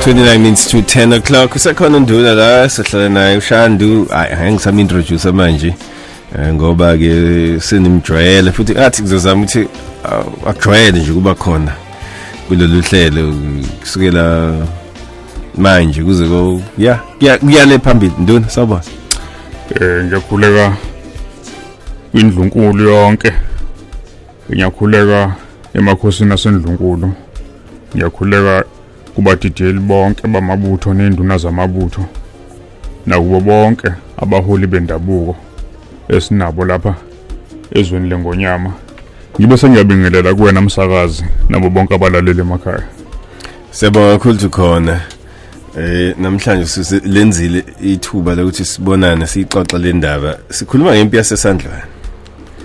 29 minutes to 10 o'clock. Usekhona uNduna la, sihlala naye uShandu. Hayi, angeke ngisam-introduce manje, ngoba ke senimjwayele, futhi ngathi ngizozama ukuthi akujwayele nje kuba khona kulolu hlelo kusukela manje kuze ko ya kuyale phambili. Nduna, sawubona. Ngiyakhuleka kwindlunkulu yonke, ngiyakhuleka emakhosini asendlunkulu, ngiyakhuleka kubadidiyeli bonke bamabutho nenduna zamabutho, nakubo bonke abaholi bendabuko esinabo lapha ezweni lengonyama. Ngibe sengiyabingelela kuwena msakazi nabo bonke abalaleli emakhaya. Siyabonga kakhulu khona. Namhlanje silenzile ithuba lokuthi sibonane, sixoxe le ndaba. Sikhuluma ngempi yaseSandlwana.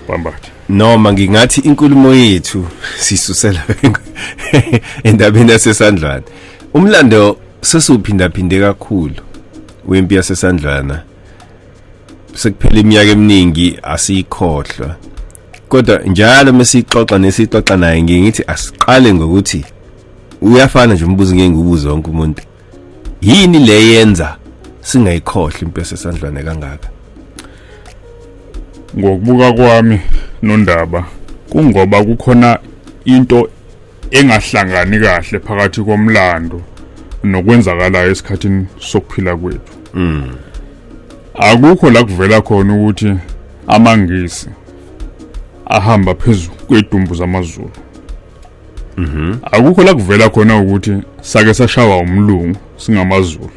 Bambatha. Noma ngingathi inkulumo yethu sisusela endabeni yaseSandlwana. Umlando sesiwuphindaphinde kakhulu wempi yaseSandlwana. Sekuphela iminyaka eminingi, asiyikhohlwa. Kodwa njalo mesixoxa nesixoxa naye, ngithi asiqale ngokuthi uyafana nje umbuzo ngeke ngiwubuze wonke umuntu. Yini le yenza singayikhohlwa impi yaseSandlwana kangaka? Ngokubuka kwami nondaba, kungoba kukhona into engahlangani kahle phakathi komlando nokwenzakalayo esikhathini sokuphila kwethu. Akukho la kuvela khona ukuthi amaNgisi ahamba phezu kwedumbu zamaZulu. Akukho la kuvela khona ukuthi sake sashawa umlungu singamaZulu,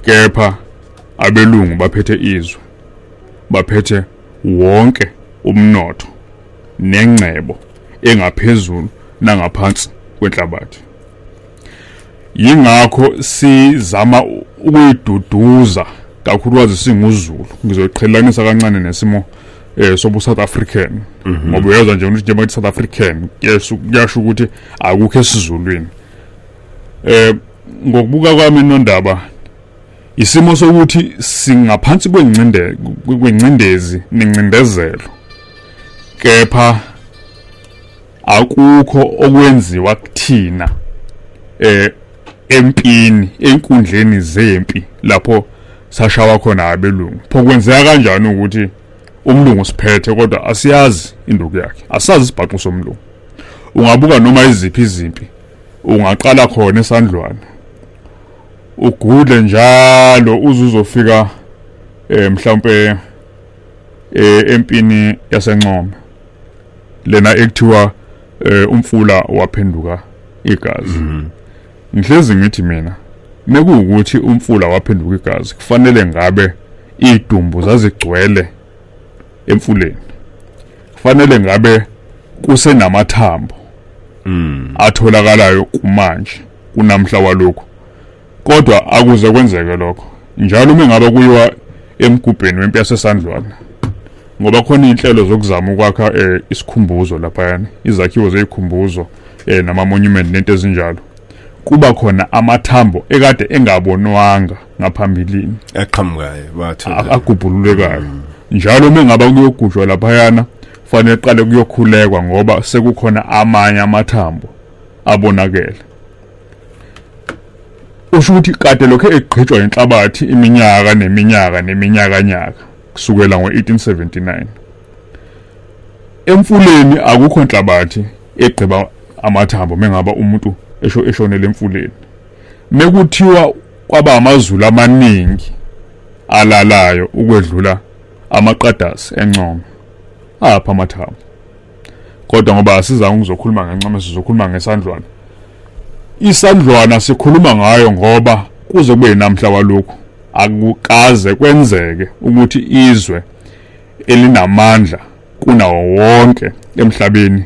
kepha abelungu baphethe izwe, baphethe wonke umnotho nengcebo engaphezulu nangaphansi kwenhlabathi. Yingakho sizama ukuyiduduza kakhulukazi singuZulu. Ngizoyiqhelanisa kancane nesimo sobu South African, ngoba uyezwa nje ukuthi njengoba South African kuyasho ukuthi akukho esizulwini. Ngokubuka kwami nondaba, isimo sokuthi singaphansi kwencindezi nencindezelo, kepha akukho okwenziwa kuthina empini, enkundleni zempi lapho sashawa khona abelungu. Pho kwenzeka kanjani ukuthi umlungu siphethe kodwa asiyazi induku yakhe, asazi isibhaxu somlungu? Ungabuka noma iziphi izimpi, ungaqala khona eSandlwana, ugudle njalo uze uzofika mhlawumbe empini yaseNcome lena ekuthiwa umfula waphenduka igazi. Ngihlezi ngithi mina, mekuwukuthi umfula waphenduka igazi, kufanele ngabe idumbu zazigcwele emfuleni, kufanele ngabe kusenamathambo atholakalayo kumanje kunamhla walokhu, kodwa akuze kwenzeke lokho. Njalo uma ngabe kuyiwa emgubheni wempi yaseSandlwana, ngoba khona iy'nhlelo zokuzama ukwakha isikhumbuzo laphayana, izakhiwo zeyikhumbuzo nama-monument nento ezinjalo, kuba khona amathambo ekade engabonwanga ngaphambilini aqhamukayo bathola agubhululekayo. Njalo uma ngabe kuyogujwa laphayana, kufanele qale kuyokhulekwa ngoba sekukhona amanye amathambo abonakele. Usho ukuthi kade lokho egqitshwa inhlabathi iminyaka neminyaka neminyakanyaka kusukela ngo-1879. Emfuleni akukho nhlabathi egqiba amathambo mengaba umuntu esho eshonele emfuleni. Mekuthiwa kwaba amaZulu amaningi alalayo ukwedlula amaqadasi eNcome, apha amathambo? Kodwa ngoba asizange ukuzokhuluma ngeNcome, sizokhuluma ngeSandlwana. ISandlwana sikhuluma ngayo ngoba kuze kube namhla walokhu akukaze kwenzeke ukuthi izwe elinamandla kunawo wonke emhlabeni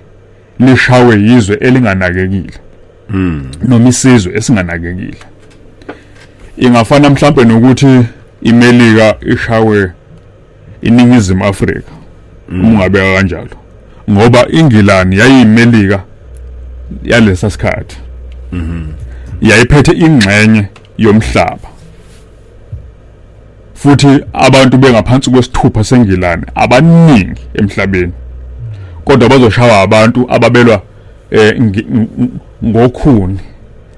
lishawe yizwe elinganakekile noma isizwe esinganakekile. Ingafana mhlambe nokuthi iMelika ishawe iNingizimu Afrika, uma ungabeka kanjalo, ngoba iNgilani yayiyiMelika yalesa sikhathi, yayiphethe ingxenye yomhlaba, futhi abantu bengaphansi kwesithupha seNgilani abaningi emhlabeni, kodwa bazoshawa abantu ababelwa ngokhuni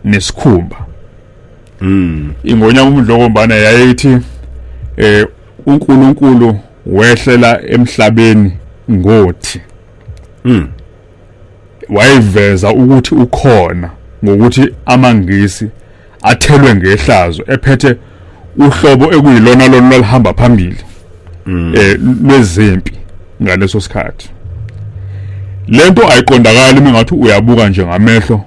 nesikhumba. Ingonyama uMdlokombane yayithi uNkulunkulu wehlela emhlabeni ngothi. Wayiveza ukuthi ukhona ngokuthi amaNgisi athelwe ngehlazo ephethe uhlobo ekuyilona lona lihamba phambili lwezempi ngaleso sikhathi. Lento ayiqondakali mingathi uyabuka nje ngamehlo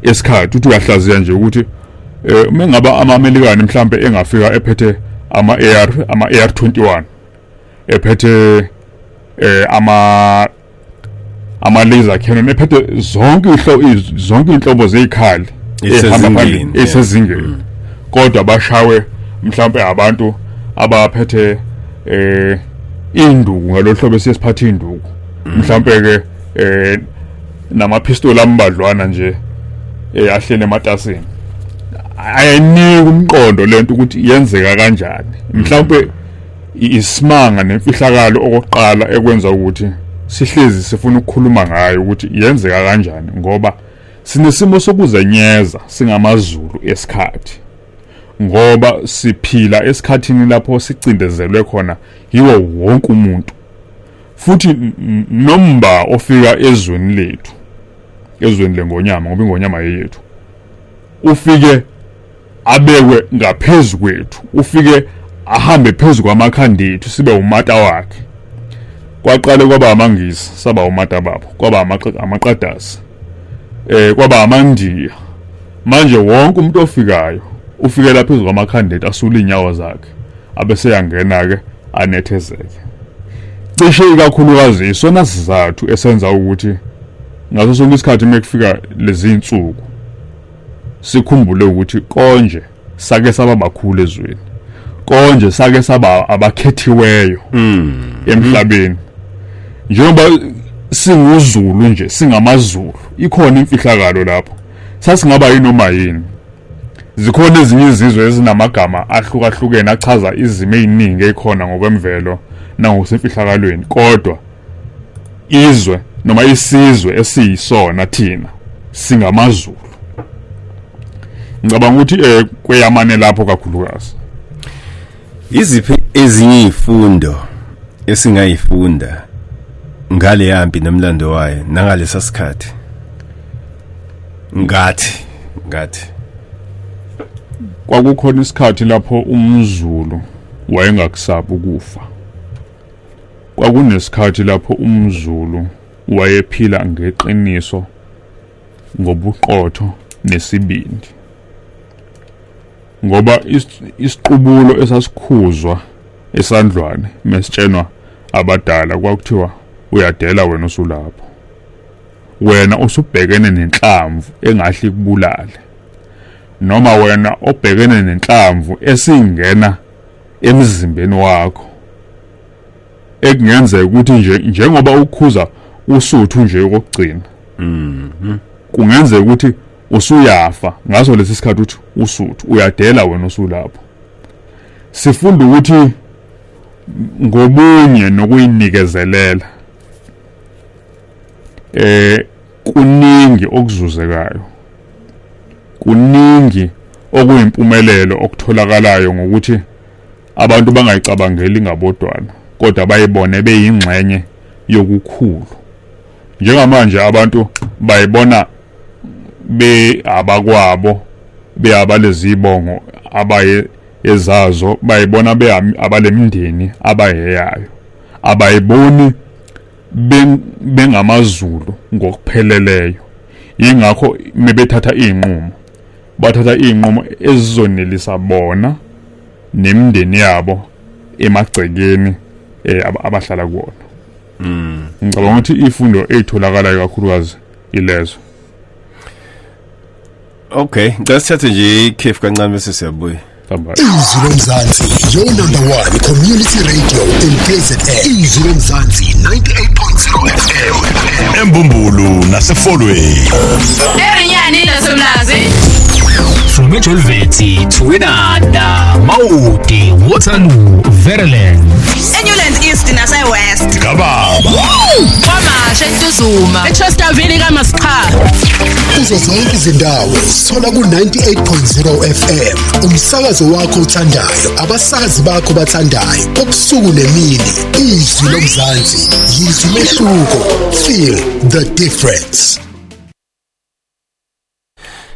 esikhathi, uthi uyahlaziya nje ukuthi mengaba amaMelikane mhlambe engafika ephethe ama AR ama AR21 ephethe ama laser cannon, ephethe zonke zonke inhlobo zezikhali ehamba phambili esezingeni, kodwa bashawe mhlambe abantu abaphethe induku ngalohlobo esiyesiphatha induku, mhlambe ke namapistoli ambadlwana nje ahlele ematasini. Ayinika umqondo lento ukuthi yenzeka kanjani. Mhlawumbe isimanga nemfihlakalo okokuqala ekwenza ukuthi sihlezi sifuna ukukhuluma ngayo ukuthi yenzeka kanjani, ngoba sinesimo sokuzenyeza singamaZulu esikhathi, ngoba siphila esikhathini lapho sicindezelwe khona yiwo wonke umuntu. Futhi nomba ofika ezweni lethu, ezweni lengonyama, ngoba ingonyama yethu, ufike abekwe ngaphezulu kwethu, ufike ahambe phezulu kwamakhanda ethu, sibe umata wakhe. Kwaqale kwaba amaNgisi, saba umata babo, kwaba amaqadasi, kwaba amaNdiya. Manje wonke umuntu ofikayo ufikela phezulu kwamakhanda ethu, asula inyawo zakhe, abese yangena ke anethezeke. Cishe ikakhulukazi isona sizathu esenza ukuthi ngaso sonke isikhathi mekufika lezi insuku sikhumbule ukuthi konje sake saba bakhulu ezweni, konje sake saba abakhethiweyo emhlabeni. Njengoba singuZulu nje, singamaZulu, ikhona imfihlakalo lapho sasingaba yinoma yini. Zikhona ezinye izizwe ezinamagama ahlukahlukene achaza izimo eziningi ezikhona ngokwemvelo nangokusemfihlakalweni, kodwa izwe noma isizwe esiyisona thina singamaZulu. Ngicabanga ukuthi kweyamane lapho kakhulukazi. Iziphi ezinye izifundo esingayifunda ngale yampi nomlando wayo nangalesa sikhathi? Ngathi kwakukhona isikhathi lapho umZulu wayengakusabi ukufa. Kwakunesikhathi lapho umZulu wayephila ngeqiniso, ngobuqotho nesibindi, ngoba isiqubulo esasikhuzwa esandlwane mesitshenwa abadala kwakuthiwa uyadela wena usulapho, wena usubhekene nenhlamvu engahle ikubulale, noma wena obhekene nenhlamvu esingena emzimbeni wakho, ekungenzeka ukuthi nje njengoba ukhuza usuthu nje okugcina, kungenzeka ukuthi usuyafa ngaso lesi sikhathi uthi usuthu uyadela wena usulapho. Sifunda ukuthi ngobunye nokuyinikezelela kuningi okuzuzekayo, kuningi okuyimpumelelo okutholakalayo ngokuthi abantu bangayicabangeli ngabodwana, kodwa bayibone beyingxenye yokukhulu. Njengamanje abantu bayibona beabakwabo, beabalezibongo abaye ezazo, bayibona abalemndeni abayeyayo, abayiboni bengamaZulu ngokupheleleyo. Yingakho mebethatha izinqumo, bathatha izinqumo ezizonelisa bona nemindeni yabo emagcekeni abahlala kuwona. Ngicabanga ukuthi ifundo ezitholakalayo kakhulukazi ilezo. Okay, ngicela sithathe nje ikhefu kancane bese siyabuya. Izwi Lomzansi, your number one community radio in KZN. Izwi Lomzansi 98.0 FM. Embumbulu naseFolweni. Erinyani nasemlazi. From From eJolvethi to eNanda, Mawuti, Waterloo, Verulam. eNewlands East nase-West. Kababa. KwaMashu eNtuzuma, eChesterville kaMasiqha. Kuzo zonke izindawo sithola ku 98.0 FM. Umsakazo wakho othandayo, abasakazi bakho bathandayo, ubusuku nemini. Izwi lomzansi, yizwi mehluko. Feel the difference.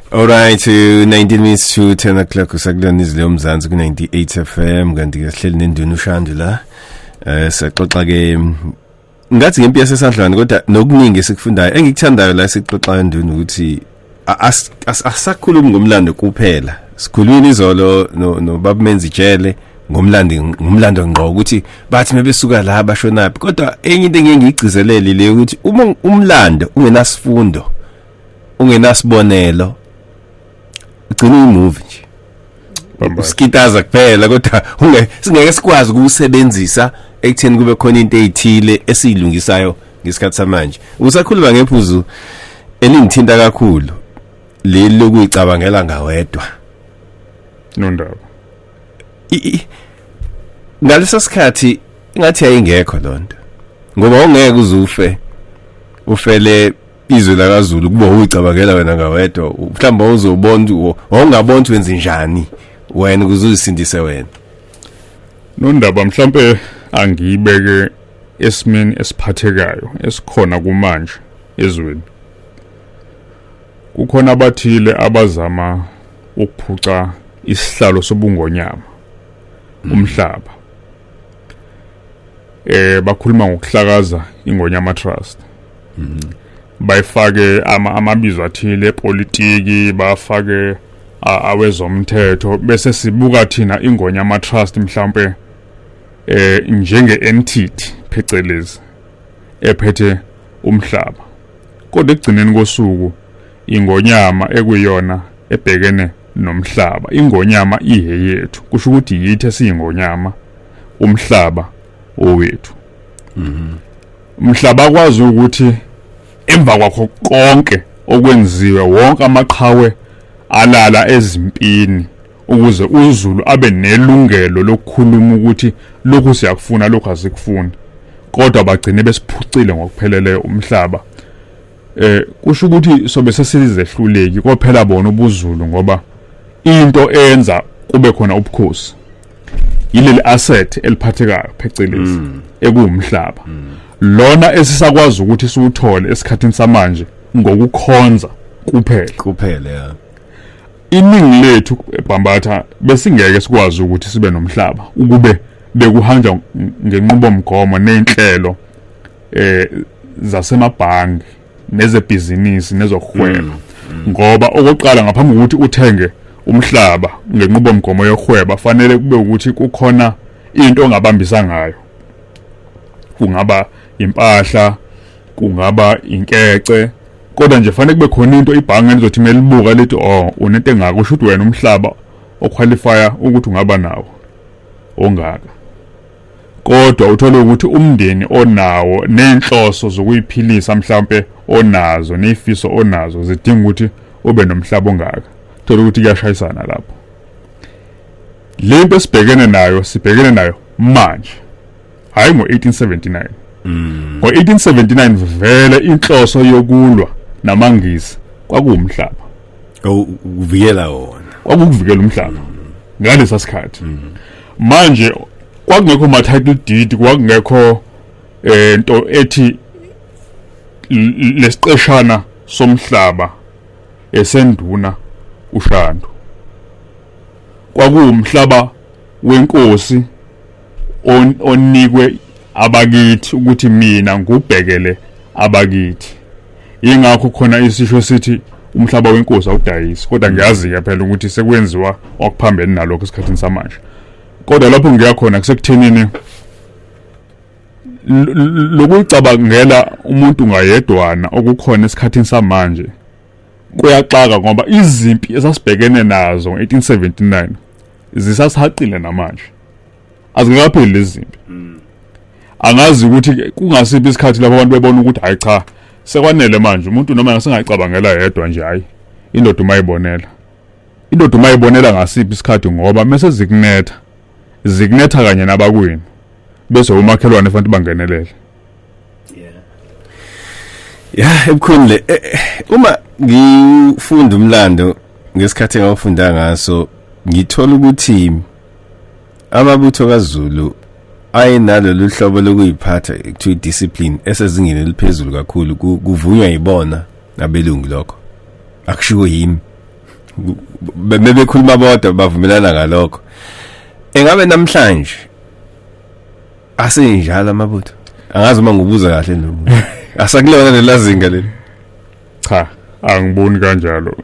Alright, 19 minutes to 10 o'clock usakulona Izwi Lomzansi ku 98 FM, kanti ke sihleli nenduna uShandu la. Saxoxa ke ngathi ngempi yaseSandlwana, kodwa nokuningi esikufundayo, engikuthandayo la sixoxa nduna ukuthi asakhulumi ngomlando kuphela. Sikhulumile izolo no baba Menzi Jele ngomlando ngqo, ukuthi bathi mebesuka la bashonaphi, kodwa enye into engeke ngiyigcizelele le ukuthi uma umlando ungenasifundo, ungenasibonelo, ugcina uyimovie nje. Bamba. Uskitaza kuphela, kodwa singeke sikwazi ukuwusebenzisa ekutheni kube khona into ezithile esiyilungisayo ngesikhathi samanje. Usakhuluma ngephuzu elingithinta kakhulu, leli lokuyicabangela ngawedwa. Nondaba. Ngaleso sikhathi ingathi yayingekho lonto, ngoba ungeke uzufe ufele izwe lakaZulu kuba uyicabangela wena ngawedwa. Mhlawumbe uzobona, wawungabona ukuthi wenze njani wena ukuze uzisindise wena. Nondaba, mhlambe angiyibeke esimeni esiphathekayo esikhona kumanje ezweni. Kukhona abathile abazama ukuphuca isihlalo sobungonyama, umhlaba. Bakhuluma ngokuhlakaza Ingonyama Trust, bayifake amabizo athile epolitiki, bafake awezomthetho, bese sibuka thina Ingonyama Trust mhlambe njenge entity phecelezi ephethe umhlaba, kodwa ekugcineni kosuku ingonyama ekuyona ebhekene nomhlaba, ingonyama ihe yethu, kusho ukuthi yithi esiyingonyama, umhlaba owethu. Umhlaba akwazi ukuthi emva kwakho konke okwenziwe, wonke amaqhawe alala ezimpini ukuze uZulu abe nelungelo lokukhuluma ukuthi lokhu siyakufuna, lokhu asikufuni, kodwa bagcine besiphucile ngokupheleleyo umhlaba. Kusho ukuthi sobe sesizehluleki kophela bona ubuZulu, ngoba into eyenza kube khona ubukhosi yileli asset eliphathekayo phecelezi ekuwumhlaba lona esisakwazi ukuthi siwuthole esikhathini samanje ngokukhonza kuphela. Kuphela, ya. Iningi lethu eBhambatha besingeke sikwazi ukuthi sibe nomhlaba ukube bekuhanjwa ngenqubomgomo nezinhlelo zasemabhangi nezebhizinisi nezokuhweba, ngoba okokuqala ngaphambi kokuthi uthenge umhlaba ngenqubomgomo yokuhweba fanele kube ukuthi kukhona into ongabambisa ngayo, kungaba impahla, kungaba inkece, kodwa nje fanele kube khona into ibhange lizothi melibuka lithi, "Oh, unento engaka, kusho ukuthi wena umhlaba oqualifya ukuthi ungaba nawo ongaka." Kodwa uthole ukuthi umndeni onawo nenhloso zokuyiphilisa mhlambe onazo nezifiso onazo zidinga ukuthi ube nomhlaba ongaka, thola ukuthi kuyashayisana lapho. Lento esibhekene nayo, sibhekene nayo manje, hayi ngo-1879. Ngo-1879 vele inhloso yokulwa namaNgisi kwakuwumhlaba. Ukuvikela wona. Kwakukuvikela umhlaba ngalesa sikhathi. Manje kwakungekho ma title deed, kwakungekho nto ethi lesiqeshana somhlaba esenduna uShandu. Kwakuwumhlaba wenkosi onikwe abakithi ukuthi mina ngubhekele abakithi. Ingakho khona isisho sithi umhlaba wenkosi awudayisi, kodwa ngiyazi ke phela ukuthi sekwenziwa okuphambene nalokho esikhathini samanje. Kodwa lapho ngiya khona kusekuthenini lokuyicabangela umuntu ngayedwana okukhona esikhathini samanje kuyaxaka, ngoba izimpi esasibhekene nazo ngo-1879 zisasihaqile namanje, azingakapheli lezi zimpi. Angazi ukuthi kungasiphi isikhathi lapho abantu bebona ukuthi hayi cha, sekwanele manje, umuntu noma sengayicabangela yedwa nje, hayi indoda uma ibonela. Indoda uma ibonela ngasiphi isikhathi ngoba mase zikunetha zikunetha kanye nabakwenu bese umakhelwane fanele bangenelele. Ya, ebukhuni le uma ngifunda umlando ngesikhathi engawufunda ngaso ngithola ukuthi amabutho kaZulu ayenalolu hlobo lokuyiphatha kuthiwa discipline esezingeni eliphezulu kakhulu, kuvunywa yibona abelungu lokho, akushiwo yimi, bebekhuluma bodwa bavumelana ngalokho. Engabe namhlanje asenjalo amabutho? Angazi uma ngibuza kahle lo asakulona lelazinga leli. Cha, angiboni kanjalo.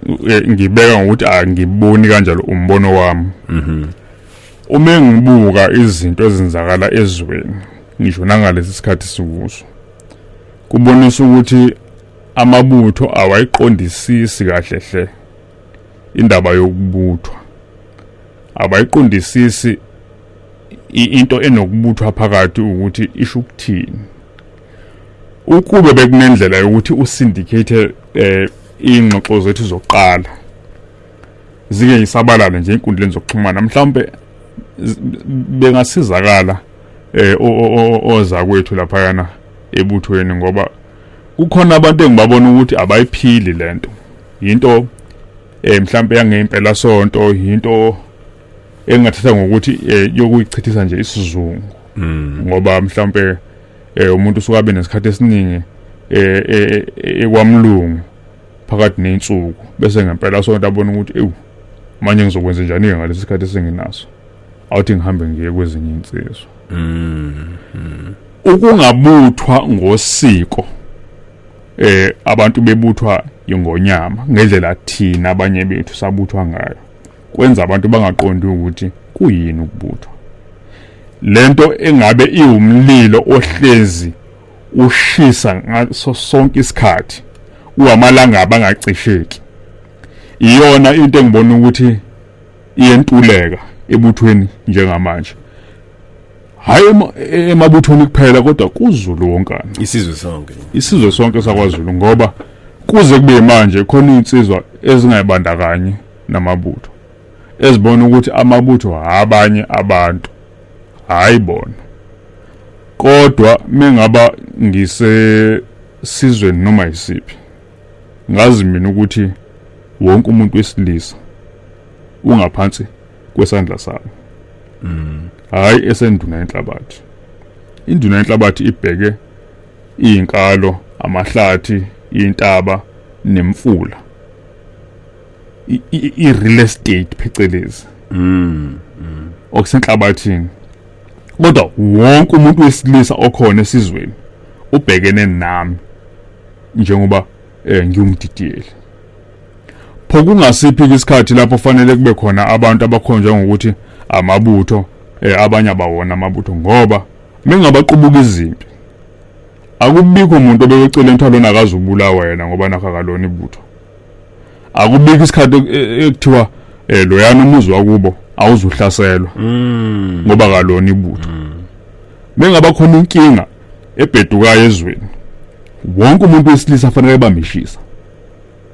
Ngibeka ngokuthi angiboni kanjalo, umbono wami. Uma ngibuka izinto ezenzakala ezweni ngisho nangalesi sikhathi sikuso, kubonisa ukuthi amabutho awayiqondisisi kahle hle indaba yokubuthwa, abayiqondisisi into enokubuthwa phakathi ukuthi isho ukuthini. Ukube bekunendlela yokuthi usyndicate ingxoxo zethu zokuqala zike yisabalale nje enkundleni zokuxhumana, mhlawumbe bengasizakala ozakwethu laphayana ebuthweni, ngoba kukhona abantu engibabona ukuthi abayiphili lento. Into mhlawumbe yangempela sonto, into engathatha ngokuthi yokuyichithisa nje isizungu, ngoba mhlawumbe umuntu usuka abe nesikhathi esiningi ekwamlungu phakathi nensuku, bese ngempela sonto abona ukuthi ewu manje ngizokwenza njani ke ngalesi sikhathi esenginaso, awuthi ngihambe ngiye kwezinye insizwa. Ukungabuthwa ngosiko, abantu bebuthwa ingonyama ngendlela thina abanye bethu sabuthwa ngayo, kwenza abantu bangaqondi ukuthi kuyini ukubuthwa. Lento engabe iwumlilo ohlezi ushisa ngaso sonke isikhathi, uwamalanga abangacisheki, iyona into engibona ukuthi iyentuleka ebuthweni njengamanje. Hayi emabuthweni kuphela, kodwa kuZulu wonkana, isizwe sonke, isizwe sonke sakwaZulu, ngoba kuze kube manje khona insizwa ezingayibandakanyi namabutho, ezibona ukuthi amabutho abanye abantu, hayi bona. Kodwa mengaba ngisesizweni noma isiphi, ngazi mina ukuthi wonke umuntu wesilisa ungaphansi kwesandla sami, hayi esenduna yenhlabathi. Induna yenhlabathi ibheke izinkalo, amahlathi, intaba nemfula, i-real estate phecelezi, okusenhlabathini. Kodwa wonke umuntu wesilisa okhona esizweni ubhekene nami njengoba ngiwumdidiyeli. Pho kungasiphi isikhathi lapho fanele kube khona abantu abakhonjwa ngokuthi amabutho, abanye abawona amabutho, ngoba mengabaqubuka izimpi akubikho umuntu obekecela enthwalweni akazubulawa yena ngoba nakho akalona ibutho. Akubikho isikhathi ekuthiwa loyana umuzi wakubo awuzuhlaselwa ngoba kalona ibutho. Mengaba khona inkinga ebhedukayo ezweni, wonke umuntu wesilisa fanele bamishisa,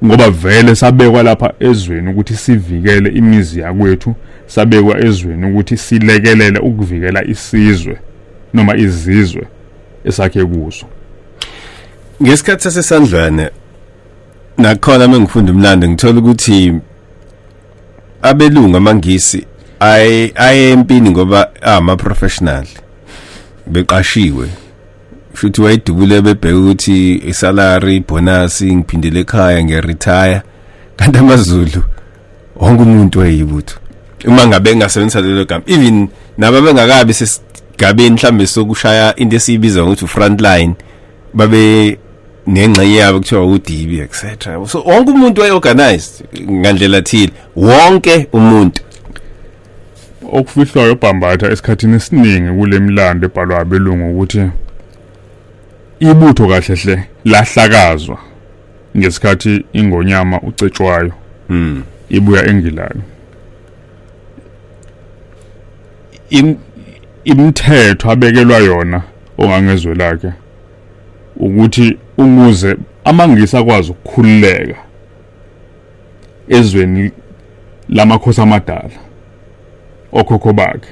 ngoba vele sabekwa lapha ezweni ukuthi sivikele imizi yakwethu, sabekwa ezweni ukuthi silekelele ukuvikela isizwe noma izizwe esakhe kuzo. Ngesikhathi sasesandlwane nakhona mengifunda umlando ngithola ukuthi abelungu amaNgisi aye empini ngoba ama professional beqashiwe, futhi wayidubule bebheka ukuthi isalary, bonus, ngiphindele ekhaya ngiyaretire. Kanti amaZulu wonke umuntu wayibutho, uma ngabe engasebenzisa lelo gama, even nabo bengakabi sesigabeni mhlambe sokushaya into esiyibiza ngokuthi front line, babe nengxenye yabo kuthiwa udibi etc. So wonke umuntu wayeorganized ngandlela thile, wonke umuntu. Okufihlwayo Bhambatha esikhathini esiningi kule milando ebhalwa abelungu ukuthi ibutho kahle hle lahlakazwa ngesikhathi ingonyama ucetshwayo ibuya eNgilandi. Imithetho abekelwa yona ongangezwe lakhe ukuthi umuze amaNgisi akwazi ukukhululeka ezweni Lamakhosi amadala okhokho bakhe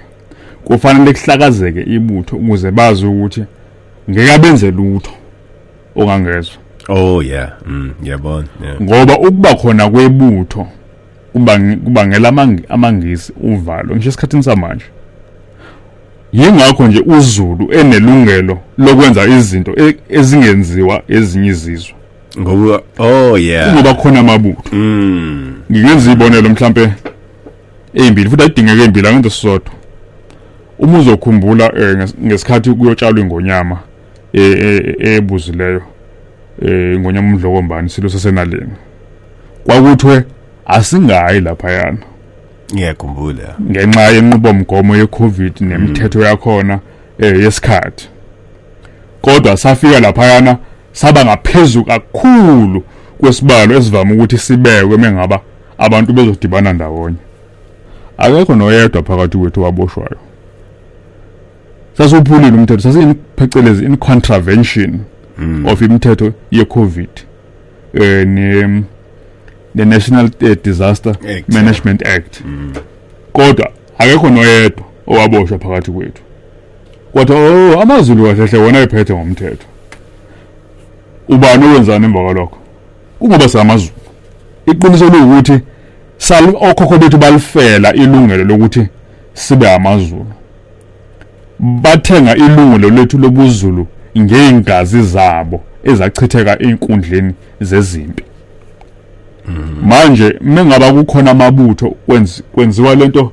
kufanele kuhlakazeke ibutho ukuze bazi ukuthi ngeke abenze lutho ongangezwa. Oh yeah, ngiyabona, yeah. Ngoba ukuba khona kwebutho kubangela amaNgisi uvalo ngisho esikhathini samanje. Yingakho nje uZulu enelungelo lokwenza izinto ezingenziwa ezinye izizwe. Ngoba oh yeah, ngoba khona amabutho. Ngingenza ibonelo mhlambe ezimbili, futhi ayidingeke ezimbili, angenza sisodwa. Uma uzokhumbula ngesikhathi kuyotshalwa ingonyama ebuzileyo, ingonyama uMdlokombane, silo sasenaleni, kwakuthiwe asingayi laphayana. Ngiyakhumbula. Ngenxa yenqubomgomo ye-COVID nemithetho yakhona yesikhathi. Kodwa safika laphayana saba ngaphezulu kakhulu kwesibalo esivama ukuthi sibekwe mengaba abantu bezodibana ndawonye. Akekho noyedwa phakathi kwethu waboshwayo. Sasuphulile umthetho, sasiyiphecelezi in contravention of imithetho ye-COVID ne the National Disaster Act, Management Act. Kodwa akekho noyedwa owaboshwa phakathi kwethu. Kodwa oh, amaZulu kahle hle wona ephethe ngomthetho. Ubani owenzani emva kwalokho? Kungoba samaZulu. Iqiniso lokuthi okhokho bethu balifela ilungelo lokuthi sibe amaZulu. Bathenga ilungelo lethu lobuZulu ngeengazi zabo ezachitheka einkundleni zezimpi. Manje mengaba kukhona amabutho kwenziwa lento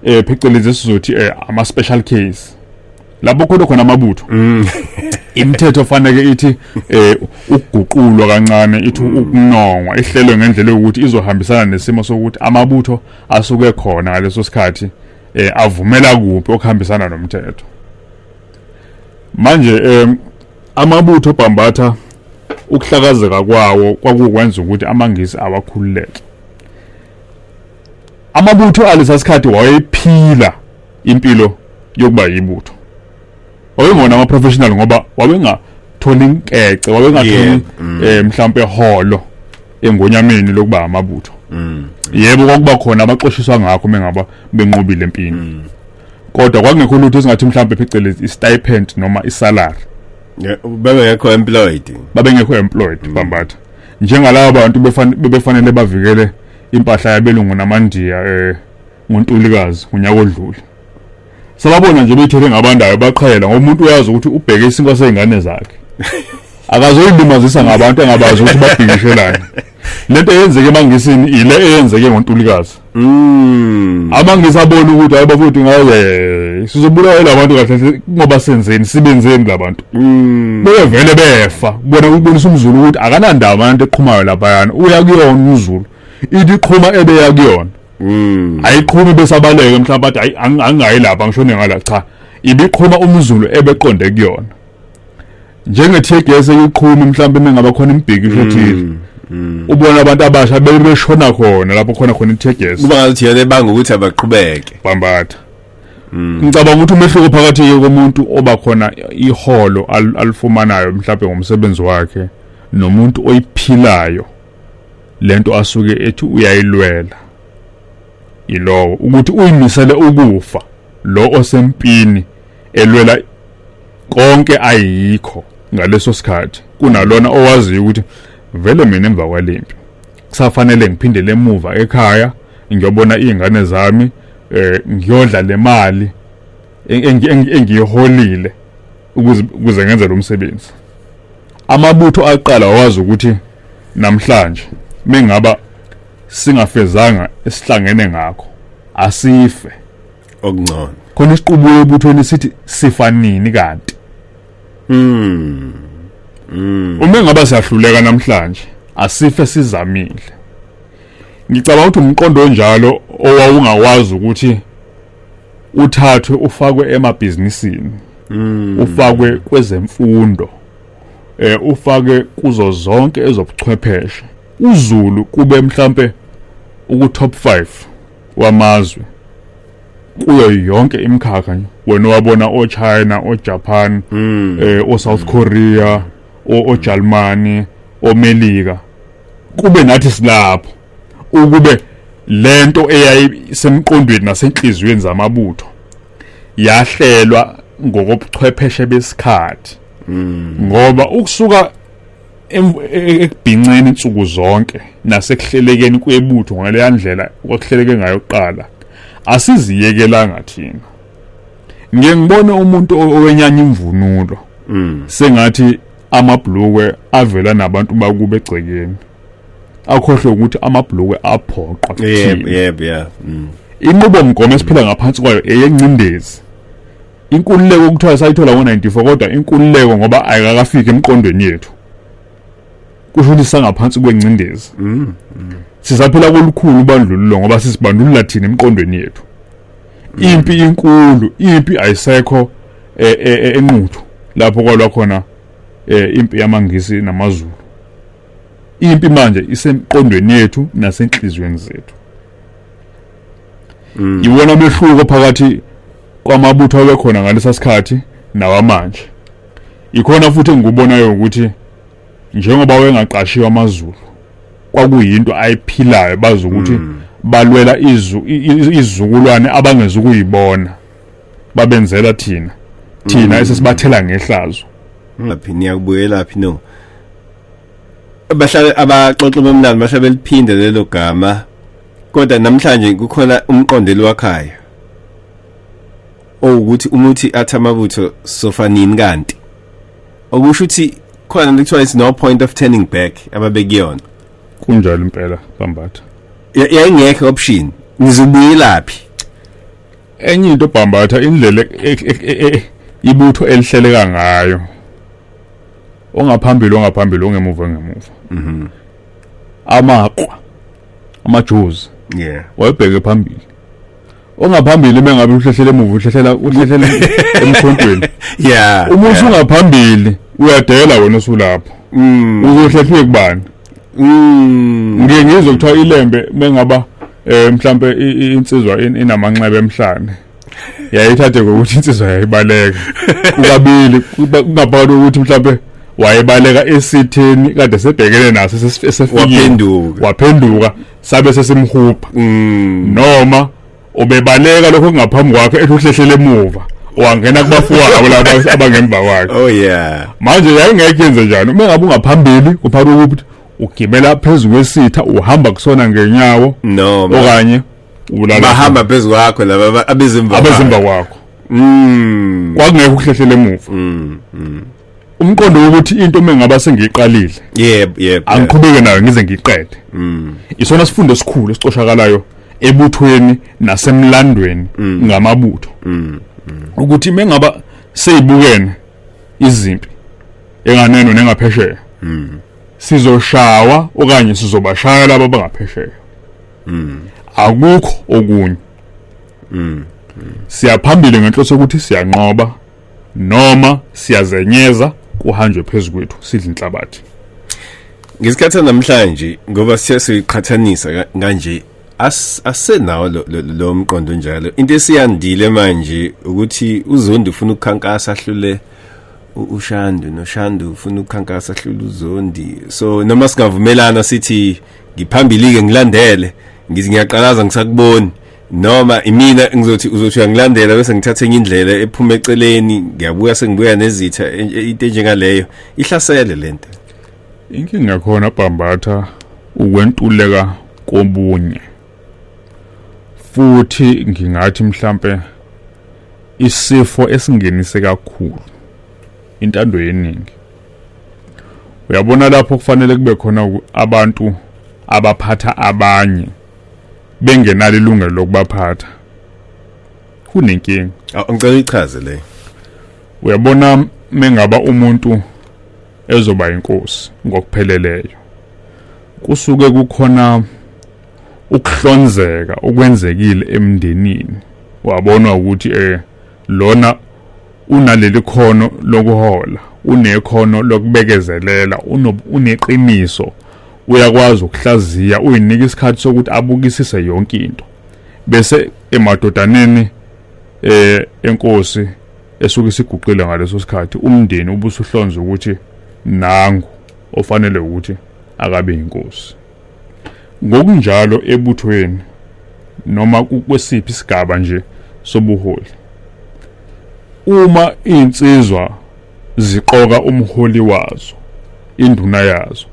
phecelezi sizothi ama special case lapho khona khona amabutho, imithetho fanele ithi ukuguqulwa kancane, ithi ukunongwa, ihlelwe ngendlela yokuthi izohambisana nesimo sokuthi amabutho asuke khona ngaleso sikhathi avumela kuphi okuhambisana nomthetho. Manje amabutho Bhambatha, ukuhlakazeka kwawo kwakukwenza ukuthi amaNgisi awakhululeke. Amabutho alesa sikhathi wayephila impilo yokuba yibutho, wayengona ama professional ngoba wabengatholi inkece, wabengatholi mhlambe holo engonyameni lokuba amabutho. Yebo, kwakuba khona abaxoshiswa ngakho mengaba benqobile empini, kodwa kwakungekho lutho esingathi mhlambe phecelezi i-stipend noma i-salary. Bebengekho employed. Babengekho employed, Bambatha, njengalabo bantu bebefanele bavikele impahla yabelungu namandiya ngoNtulikazi unyaka odlule. Sababona nje bethele ngabandayo baqhela, ngoba umuntu uyazi ukuthi ubheke isinkwa sezingane zakhe, akazoyilimazisa ngabantu engabazi ukuthi babhikishelani. Lento eyenzeke emaNgisini ile eyenzeke ngoNtulikazi. AmaNgisi abona ukuthi hayi bafowethu, ngaye sizobulawa labantu kahle, ngoba senzeni, sibenzeni labantu bevele befa. Kubona ukubonisa umZulu ukuthi akanandaba abantu eqhumayo laphayana, uya kuyona umZulu, ithi iqhuma ebeya kuyona, ayiqhumi besabaleke mhlawumbe athi hayi angingayi lapha ngishone ngala. Cha, ibiqhuma umZulu ebeqonde kuyona, njenge tear gas eyiqhuma mhlawumbe mengaba khona imbhikisho ethile, ubona abantu abasha bebeshona khona lapho khona khona i-tear gas. Kuba ngathi yena ebanga ukuthi abaqhubeke. Bambatha, ngicabanga ukuthi umehluko phakathi komuntu oba khona iholo alifumanayo mhlawumbe ngomsebenzi wakhe nomuntu oyiphilayo lento asuke ethi uyayilwela, yilowo ukuthi uyimisele ukufa lo osempini elwela konke ayikho ngaleso sikhathi, kunalona owaziyo ukuthi vele mina emva kwalempi kusafanele ngiphindele emuva ekhaya ngiyobona izingane zami, ngiyodla le mali engiyiholile ukuze ngenze lo msebenzi. Amabutho aqala wazi ukuthi namhlanje mengaba singafezanga esihlangene ngakho, asife okungcono. Khona isiqubulo ebuthweni sithi sifa nini kanti? Uma ngaba siyahluleka namhlanje, asife sizamile. Ngicabanga ukuthi umqondo onjalo owawungakwazi ukuthi uthathwe ufakwe emabhizinisini, ufakwe kwezemfundo, ufake kuzo zonke ezobuchwepheshe, uZulu kube mhlambe uku top 5 wamazwe kuyo yonke imikhakha nje. Wena wabona oChina, oJapan, oSouth Korea, oJalimani, oMelika, kube nathi silapho ukube Lento eyayisemqondweni nasenhliziyweni zamabutho yahlelwa ngokobuchwepheshe besikhathi, ngoba ukusuka ekubhinceni insuku zonke nasekuhlelekeni kwebutho ngaleya ndlela kwakuhleleke ngayo kuqala, asiziyekelanga thina. Ngiye ngibone umuntu owenyanya imvunulo sengathi amabhlukwe avela nabantu bakubo egcekeni, akhohlwe ukuthi amabhlukwe aphoqwa. Yebo, yebo, yeah. Inqubomgomo esiphila ngaphansi kwayo eyencindezi. Inkululeko kuthiwa sayithola ngo-94, kodwa inkululeko ngoba ayikakafiki emqondweni yethu, kusho ukuthi sisangaphansi kwencindezi. Sisaphila kolukhulu ubandlululo ngoba sisibandlulula thina emqondweni yethu. Impi inkulu, impi ayisekho eNquthu lapho kwalwa khona impi yamaNgisi namaZulu. Impi manje isemqondweni yethu nasenhliziyweni zethu. Iwona mehluko phakathi kwamabutho abekhona ngalesa sikhathi nawamanje. Ikhona futhi engikubonayo ukuthi njengoba wengaqashiwe amaZulu, kwakuyinto ayiphilayo, bazi ukuthi balwela izizukulwane abangeza ukuyibona, babenzela thina esesibathela ngehlazo. Laphi niyakubuyela phi? No, bahlale abaxoxa bomlando bahlale beliphinde lelo gama, kodwa namhlanje kukhona umqondelo wakhayo owukuthi umuthi athi amabutho sofa nini, kanti okusho ukuthi khona kuthiwa it's no point of turning back ababekuyona. Kunjalo impela, Bambatha. Yayingekho option, ngizobuyelaphi? Enye into, Bambatha, indlela ibutho elihleleka ngayo, ongaphambili ongaphambili, ongemuva ngemuva, amaqwa amajozi wayebheke phambili. Ongaphambili mengabe uhlehlela emuva, uhlehlela emkhontweni. Uma usungaphambili uyadela wena usulapho, uzohlehlwe kubani? Ngike ngizwe kuthiwa ilembe mengaba mhlambe insizwa inamanxeba emhlane, yayithathe ngokuthi insizwa yayibaleka kukabili, kungaphakathi ukuthi mhlambe wayebaleka esitheni kade sebhekene naso, esefikile, Waphenduka. Waphenduka sabe sesimhupha, noma ubebaleka lokho kungaphambi kwakhe, ethi uhlehlela emuva, wangena kubafowabo laba abangemva kwakhe. Oh yeah. Manje yayingeke yenze njani uma ngabe ungaphambili? Kuphakathi ukuthi ugibela phezu kwesitha, uhamba kusona ngenyawo, No, okanye ulala bahamba phezu kwakho laba abezimva. Abezimva kwakho. Kwakungekho ukuhlehlela emuva. Umqondo wokuthi into mengaba sengiyiqalile, yebo yebo angiqhubeke nayo ngize ngiyiqede, isona sifundo esikhulu esicoshakalayo ebuthweni nasemlandweni ngamabutho, ukuthi mengaba seyibukene izimpi enganeno nengaphesheya, sizoshawa okanye sizobashaya laba abangaphesheya, akukho okunye. Siyaphambili ngenhloso yokuthi siyanqoba noma siyazenyeza, kuhanjwe phezu kwethu, sidle inhlabathi. Ngesikhathi namhlanje, ngoba siya siqhathanisa kanje, asenawo lo mqondo njalo. Into esiyandile manje ukuthi uZondi ufuna ukukhankasa ahlule uShandu, noShandu ufuna ukukhankasa ahlule uZondi. So noma singavumelana sithi ngiphambili ke, ngilandele, ngithi ngiyaqalaza ngisakuboni, noma imina ngizothi uzothi uyangilandela bese ngithatha enye indlela ephuma eceleni, ngiyabuya sengibuya nezitha, into enjengaleyo ihlasele lento. Inkinga khona, Bhambatha, ukwentuleka kobunye, futhi ngingathi mhlambe isifo esingenise kakhulu intando yeningi. Uyabona lapho kufanele kube khona abantu abaphatha abanye bengenalo ilungelo lokubaphatha, kunenkinga. Awu, ngicela uyichaze le. Uyabona mengaba umuntu ezoba inkosi ngokupheleleyo, kusuke kukhona ukuhlonzeka okwenzekile emndenini, wabona ukuthi lona unaleli khono lokuhola, unekhono lokubekezelela, uneqiniso, uyakwazi ukuhlaziya, uyinika isikhathi sokuthi abukisise yonke into, bese emadodaneni enkosi esuke isiguqile ngaleso sikhathi, umndeni ubusuhlonza ukuthi nangu ofanele ukuthi akabe inkosi. Ngokunjalo ebuthweni. noma kwesiphi isigaba nje sobuholi. Uma insizwa ziqoka umholi wazo, induna yazo,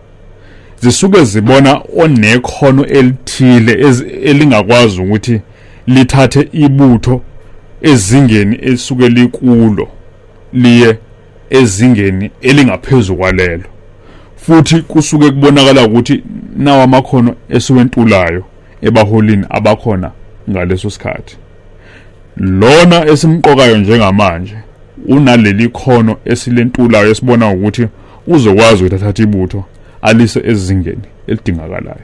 zisuke zibona onekhono elithile elingakwazi ukuthi lithathe ibutho ezingeni elisuke likulo liye ezingeni elingaphezulu kwalelo, futhi kusuke kubonakala ukuthi nawo amakhono esiwentulayo ebaholini abakhona ngaleso sikhathi. Lona esimqokayo njengamanje unaleli khono esilentulayo esibona ukuthi uzokwazi ukuthi athathe ibutho alise ezingeni elidingakalayo.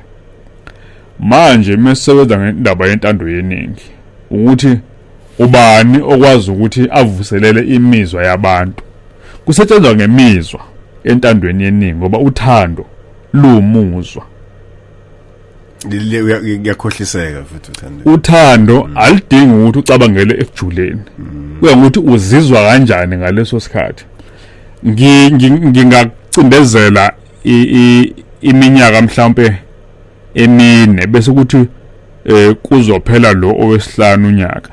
Manje mesisebenza ngendaba yentando yeningi, ukuthi ubani okwazi ukuthi avuselele imizwa yabantu. Kusetshenzwa ngemizwa entandweni yeningi ngoba uthando lumuzwa. Ngiyakhohliseka futhi uthando. Uthando alidingi ukuthi ucabangele ekujuleni. Kuya ngokuthi uzizwa kanjani ngaleso sikhathi. Ngingacindezela iminyaka mhlawumbe emine bese kuthi kuzophela lo owesihlanu unyaka,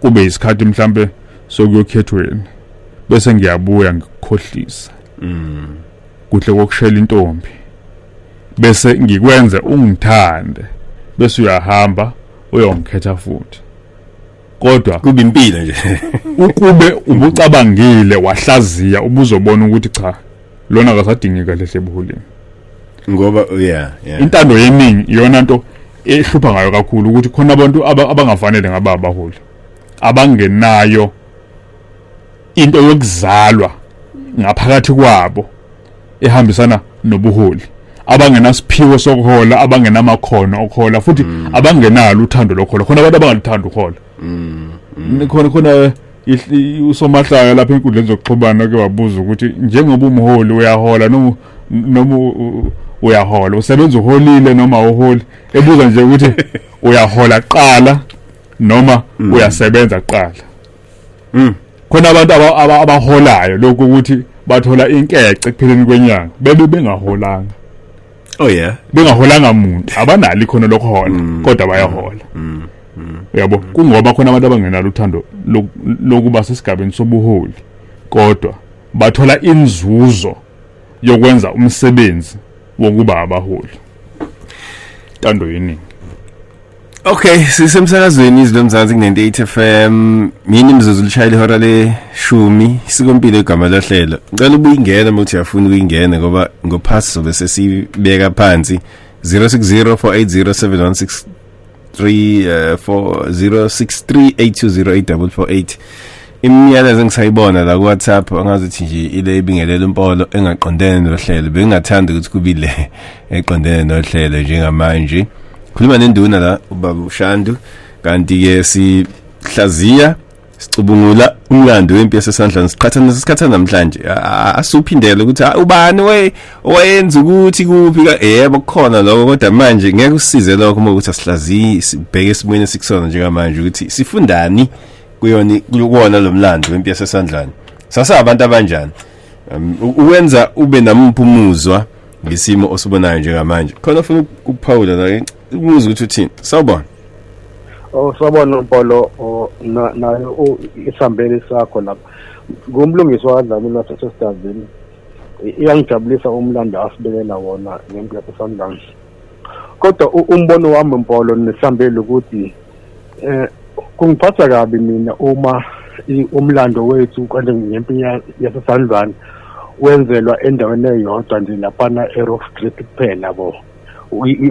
kube isikhathi mhlambe sokuyokhethweni, bese ngiyabuya ngikukhohlisa kuhle kokushela intombi, bese ngikwenze ungithande, bese uyahamba uyongikhetha futhi. Kodwa kube impilo nje. Ukube ubucabangile wahlaziya ubuzobona ukuthi cha, lona akasadingeki kahle ebuholini, ngoba intando yeningi iyona nto ehlupha ngayo kakhulu, ukuthi khona abantu abangafanele ngaba abaholi, abangenayo into yokuzalwa ngaphakathi kwabo ehambisana nobuholi, abangenasiphiwo sokuhola, abangenamakhono okuhola, futhi abangenalo uthando lokuhola. Khona abantu abangaluthanda ukuhola. Khona usomahlaya lapha enkundleni zokuxhumana ke wabuza ukuthi njengoba umholi uyahola noma uyahola, usebenza uholile noma uholi, ebuza nje ukuthi uyahola kuqala noma uyasebenza kuqala. Khona abantu abaholayo lokhu ukuthi bathola inkece ekupheleni kwenyanga bebe bengaholanga. Oh yeah, bengaholanga muntu, abanalo ikhono lokuhola kodwa bayahola. Uyabo, kungoba khona abantu abangenalo uthando lokuba sesigabeni sobuholi, kodwa bathola inzuzo yokwenza umsebenzi wokuba abaholi. Intando yeningi. Okay, sisemsakazweni Izwi Lomzansi ku-98 FM. Mina imzuzu lishayela ihora leshumi, isikompilo igama lohlelo. Ngicela ubuyingena uma uthi uyafuna ukuyingena, ngoba ngophasi sobe sesibeka phansi. 0604807163 4063820848. Imiyalezo engisayibona la ku WhatsApp angazi ukuthi nje ile ibingelela impolo engaqondene nohlelo. Bengingathanda ukuthi kube le eqondene nohlelo njengamanje. Khuluma nenduna la ubaba uShandu, kanti ke sihlaziya sicubungula umlando wempi yaseSandlwana, siqhathanisa isikhathi namhlanje. Asuphindele ukuthi ubani owayenza ukuthi kuphi, yebo kukhona lokho, kodwa manje ngeke usize lokho uma ukuthi asihlaziyi, sibheke esimweni esikusona njengamanje ukuthi sifundani kuyona kuwona lo mlando wempi yaseSandlwana. Sasa abantu abanjani uwenza ube namphumuzwa ngesimo osibonayo njengamanje. Khona ufuna ukuphawula la, ukubuza ukuthi uthini. Sawubona. Oh, sawubona Mpolo, nayo isambeli sakho lapha. Ngumlungisi waDlamini waseSestazini. Iyangijabulisa umlando asibekela wona ngempi yaseSandlwana. Kodwa umbono wami Mpolo nesambeli ukuthi kungiphatha kabi mina uma umlando wethu kanje ngempi yaseSandlwana wenzelwa endaweni eyodwa nje laphana eRock Street kuphela bo.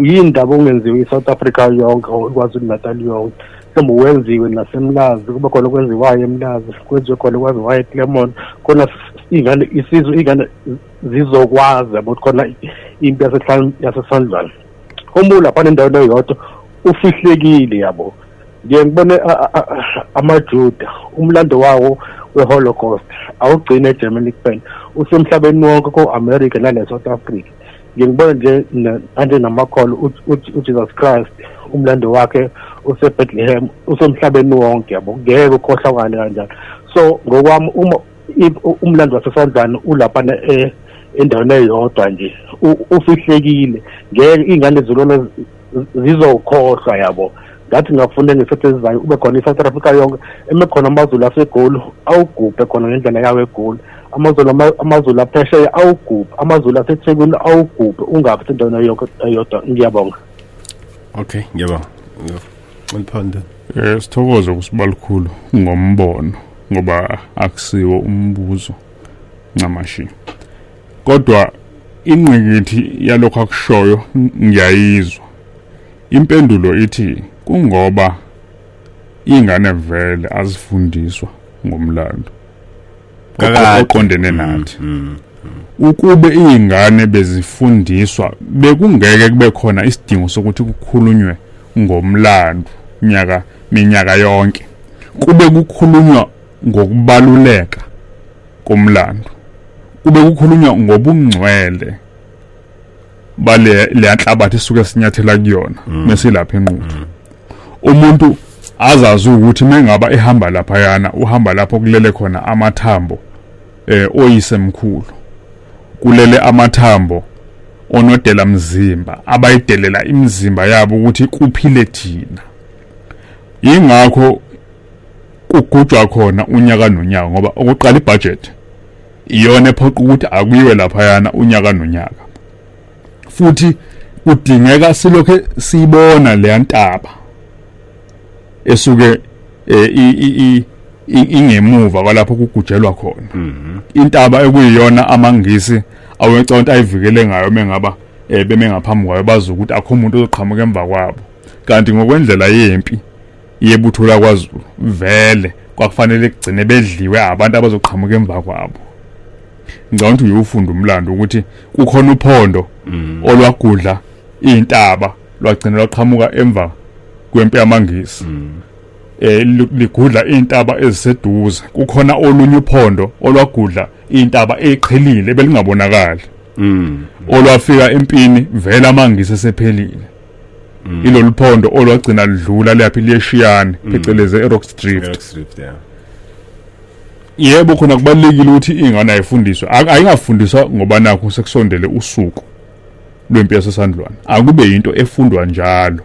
Yindaba ongenziwe iSouth Africa yonke or iKwaZulu-Natal yonke, mhlawumbe wenziwe naseMlazi, kube khona okwenziwayo eMlazi, kwenziwe khona okwenziwayo eClermont, khona ingane isizwe ingane zizokwazi yabo khona impi yaseSandlwana. Uma laphana endaweni eyodwa ufihlekile yabo. Ngiye ngibone amaJuda umlando wawo weHolocaust awugcine eGermany kuphela, usemhlabeni wonke ko-America nale South Africa. Ngibona nje manje namakholo uJesus Christ umlando wakhe useBethlehem, usemhlabeni wonke yabo, ngeke ukhohlakale kanjalo. So ngokwami uma umlando waseSandlwana ulapha endaweni eyodwa nje ufihlekile, ngeke ingane zilona zizokhohlwa yabo. Ngathi ngingafunda ngesikhathi esizayo ube khona i-South Africa yonke, eme khona amaZulu aseGoli awugubhe khona ngendlela yawo eGoli, amaZulu aphesheya awugubhe, amaZulu aseThekwini awugubhe, ungabi sendaweni yonke eyodwa. Ngiyabonga. Okay, ngiyabonga. Ngiphondo. Sithokoze kusibalukhulu ngombono ngoba akusiwo umbuzo ncamashi. Kodwa ingqikithi yalokho akushoyo ngiyayizwa. Impendulo ithi kungoba ingane vele azifundiswa ngomlando oqondene nathi. Ukube izingane bezifundiswa bekungeke kube khona isidingo sokuthi kukhulunywe ngomlando minyaka yonke. Kube kukhulunywa ngokubaluleka komlando, kube kukhulunywa ngobungcwele bale leyanhlabathi esuke sinyathela kuyona mesilapha enquthu. Umuntu azazi ukuthi mengaba ehamba lapha yana uhamba lapho kulele khona amathambo oyisemkhulu, kulele amathambo onodela mzimba abayidelela imizimba yabo ukuthi kuphile thina. Ingakho kugujwa khona unyaka nonyaka, ngoba okokuqala ibudget iyona ephoqa ukuthi akuyiwe lapha yana unyaka nonyaka. Futhi kudingeka silokhe siyibona leya ntaba esuke ingemuva kwalapho kugujelwa khona. Intaba ekuyiyona amaNgisi aweconta ayivikele ngayo mengaba beme ngaphambi kwayo, bazi ukuthi akho umuntu ozoqhamuka emva kwabo. Kanti ngokwendlela yempi yebutho lakwaZulu vele kwakufanele kugcine bedliwe abantu abazoqhamuka emva kwabo. Ngicabanga ukuthi uyofunda umlando ukuthi kukhona uphondo olwagudla intaba lwagcina lwaqhamuka emva kwempi yamaNgisi. Ligudla intaba eziseduze. Kukhona olunye uphondo olwagudla intaba eqhelile belingabonakali. Olwafika empini vele amaNgisi esephelile. Ilolu phondo olwagcina lidlula lapha liyeshiyane phecelezi eRock Drift. Yeah. Yebo, khona kubalekile ukuthi ingane ayifundiswe. Ayingafundiswa ngoba nakho sekusondele usuku lwempi yaseSandlwana. Akube into efundwa njalo,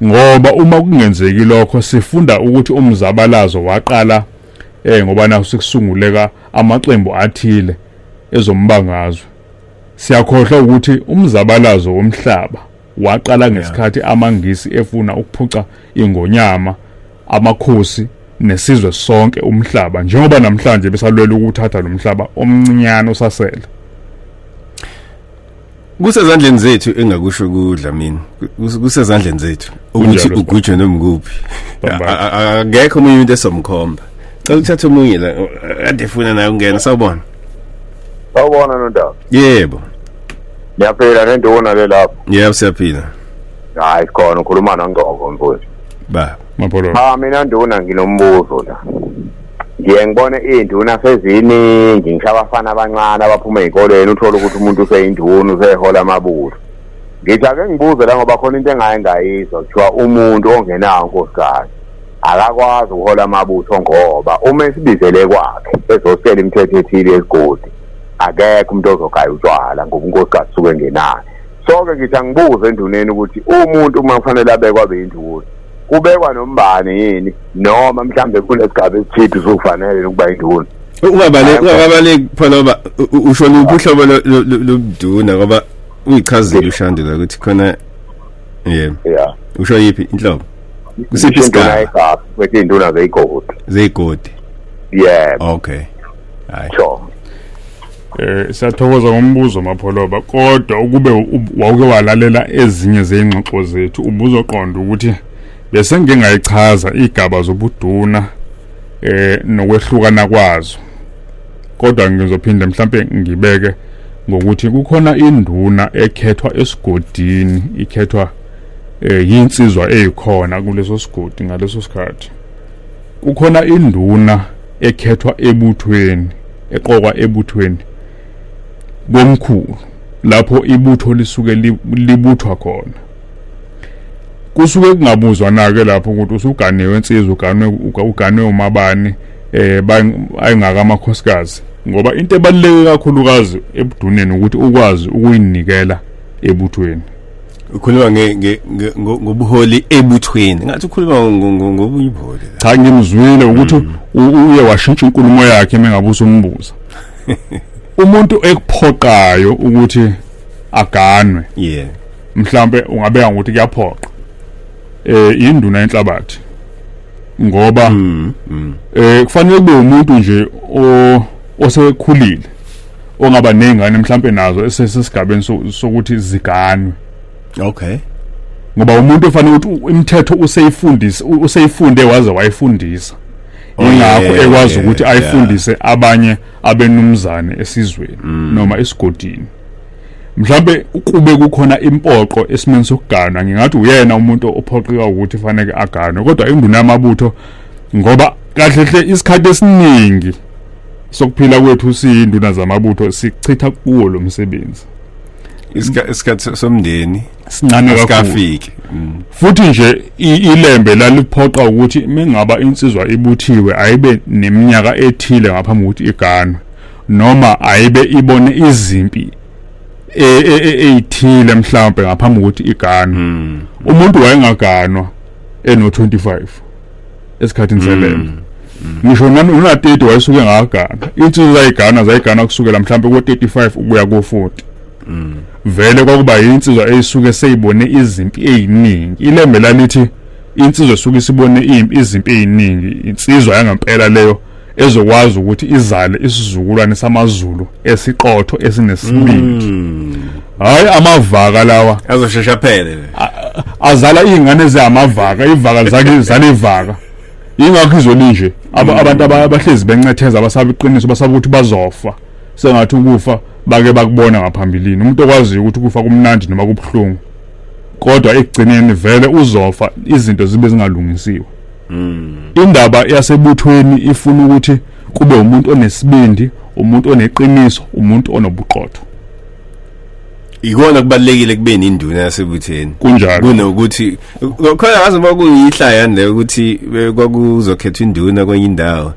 ngoba uma kungenzeki lokho sifunda ukuthi umzabalazo waqala ngoba nakho sekusunguleka amaqembu athile ezombangazwe. Siyakhohlwa ukuthi umzabalazo womhlaba waqala ngesikhathi amaNgisi efuna ukuphuca ingonyama, amakhosi nesizwe sonke umhlaba, njengoba namhlanje besalwela ukuthatha lo mhlaba omncinyane osasele. Kusezandleni zethu engakusho kuDlamini, kusezandleni zethu ukuthi ugujwe noma kuphi. Akekho omunye umuntu esomkhomba. Cela ukuthatha omunye la kade efuna naye ukungena. Sawubona. Sawubona Nondaba. Yebo. Ngiyaphila nenduna le lapho. Yebo siyaphila. Hayi khona ukhuluma noNgcobo mfowethu. Ba. Mapholo. Cha mina nduna nginombuzo la. Ngiye ngibone induna seziningi, ngisho abafana abancane abaphuma ey'koleni uthola ukuthi umuntu useyinduna usehola amabutho. Ngithi ake ngibuze la ngoba khona into engaye ngayizwa kuthiwa umuntu ongenawo unkosikazi akakwazi ukuhola amabutho ngoba uma esibizele kwakhe ezositshela imithetho ethile yesigodi akekho umuntu ozogaya utshwala ngoba unkosikazi usuke engenayo. So-ke ngithi angibuze enduneni ukuthi umuntu uma kufanele abekwe abe yinduna kubekwa nombani yini, noma mhlambe kunesigaba esithile usufanele ukuba induna? Ungabaleki phela usho luphi uhlobo lobuduna, ngoba uyichazile uShandula ukuthi khona. Yebo. Yeah. Usho yiphi inhlobo? Kusiphi isigaba? Kwethi induna zeyigodi. Zeyigodi. Yebo. Okay. Hayi. Sure. Siyathokoza ngombuzo Mapholoba, kodwa ukube wawuke walalela ezinye zeyingxoxo zethu ubuzoqonda ukuthi bese ngingayichaza igaba zobuduna nokwehlukana kwazo. Kodwa ngizophinda mhlambe ngibeke ngokuthi kukhona induna ekhethwa esigodini, ikhethwa yinsizwa eyikhona kuleso sigodi ngaleso sikhathi. Kukhona induna ekhethwa ebuthweni, eqokwa ebuthweni komkhulu lapho ibutho lisuke libuthwa khona. Kusuke kungabuzwa nake lapho ukuthi usuganiwe insizwa, uganwe umabani, ayingaka amakhosikazi, ngoba into ebaluleke kakhulukazi ebuduneni ukuthi ukwazi ukuyinikela ebuthweni. Ukhuluma ngobuholi ebuthweni, ngathi ukhuluma ngobunye ubuholi. Cha, ngimzwile ukuthi uye washintsha inkulumo yakhe mengabe usumbuza. Umuntu ekuphoqayo ukuthi aganwe, mhlambe ungabeka ngokuthi kuyaphoqa, induna yenhlabathi, ngoba kufanele kube umuntu nje osekhulile, ongaba nezingane mhlambe nazo esesigabeni sokuthi ziganwe. Okay. Ngoba umuntu ofanele ukuthi imithetho useyifundise, useyifunde waze wayifundisa. Ingakho ekwazi ukuthi ayifundise abanye abenumzane esizweni noma esigodini. Mhlambe kube kukhona impoqo esimeni sokuganwa, ngingathi uyena umuntu ophoqeka ukuthi fanele aganwe, kodwa induna yamabutho, ngoba kahle hle isikhathi esiningi sokuphila kwethu siyinduna zamabutho sichitha kuwo lo msebenzi. Isikhathi somndeni sincane kakhulu, asikafiki. Futhi nje ilembe laliphoqa ukuthi mengaba insizwa ibuthiwe ayibe neminyaka ethile ngaphambi kokuthi iganwe, noma ayibe ibone izimpi eyithile mhlawumbe ngaphambi kokuthi iganwe. Umuntu wayengaganwa eno 25 esikhathini selembe. Ngisho nami una 30 wayesuke ngagana. Insizwa zayigana zayigana kusukela mhlawumbe ku 35 ukuya ku 40. Vele kwakuba insizwa eyisuke seyibone izimpi eziningi. Ilembe lalithi insizwa esuke isibone izimpi eziningi, insizwa yangempela leyo ezokwazi ukuthi izale isizukulwane samaZulu esiqotho esinesibindi. Hayi amavaka lawa azoshesha phele, azala izingane ezamavaka, ivaka zake zale ivaka. Ingakho izwe nje abantu abahlezi bencetheza basaba iqiniso, basaba ukuthi bazofa. Sengathi ukufa bake bakubona ngaphambilini. Umuntu okwaziyo ukuthi ukufa kumnandi noma kubuhlungu, kodwa ekugcineni vele uzofa izinto zibe zingalungisiwe. Indaba yasebuthweni ifuna ukuthi kube umuntu onesibindi, umuntu oneqiniso, umuntu onobuqotho. Ikona kubalekile kube ninduna yasebutheni. Kunjalo. Kunokuthi khona ngaze bakuyihlaya le ukuthi kwakuzokhethwa induna kwenye indawo.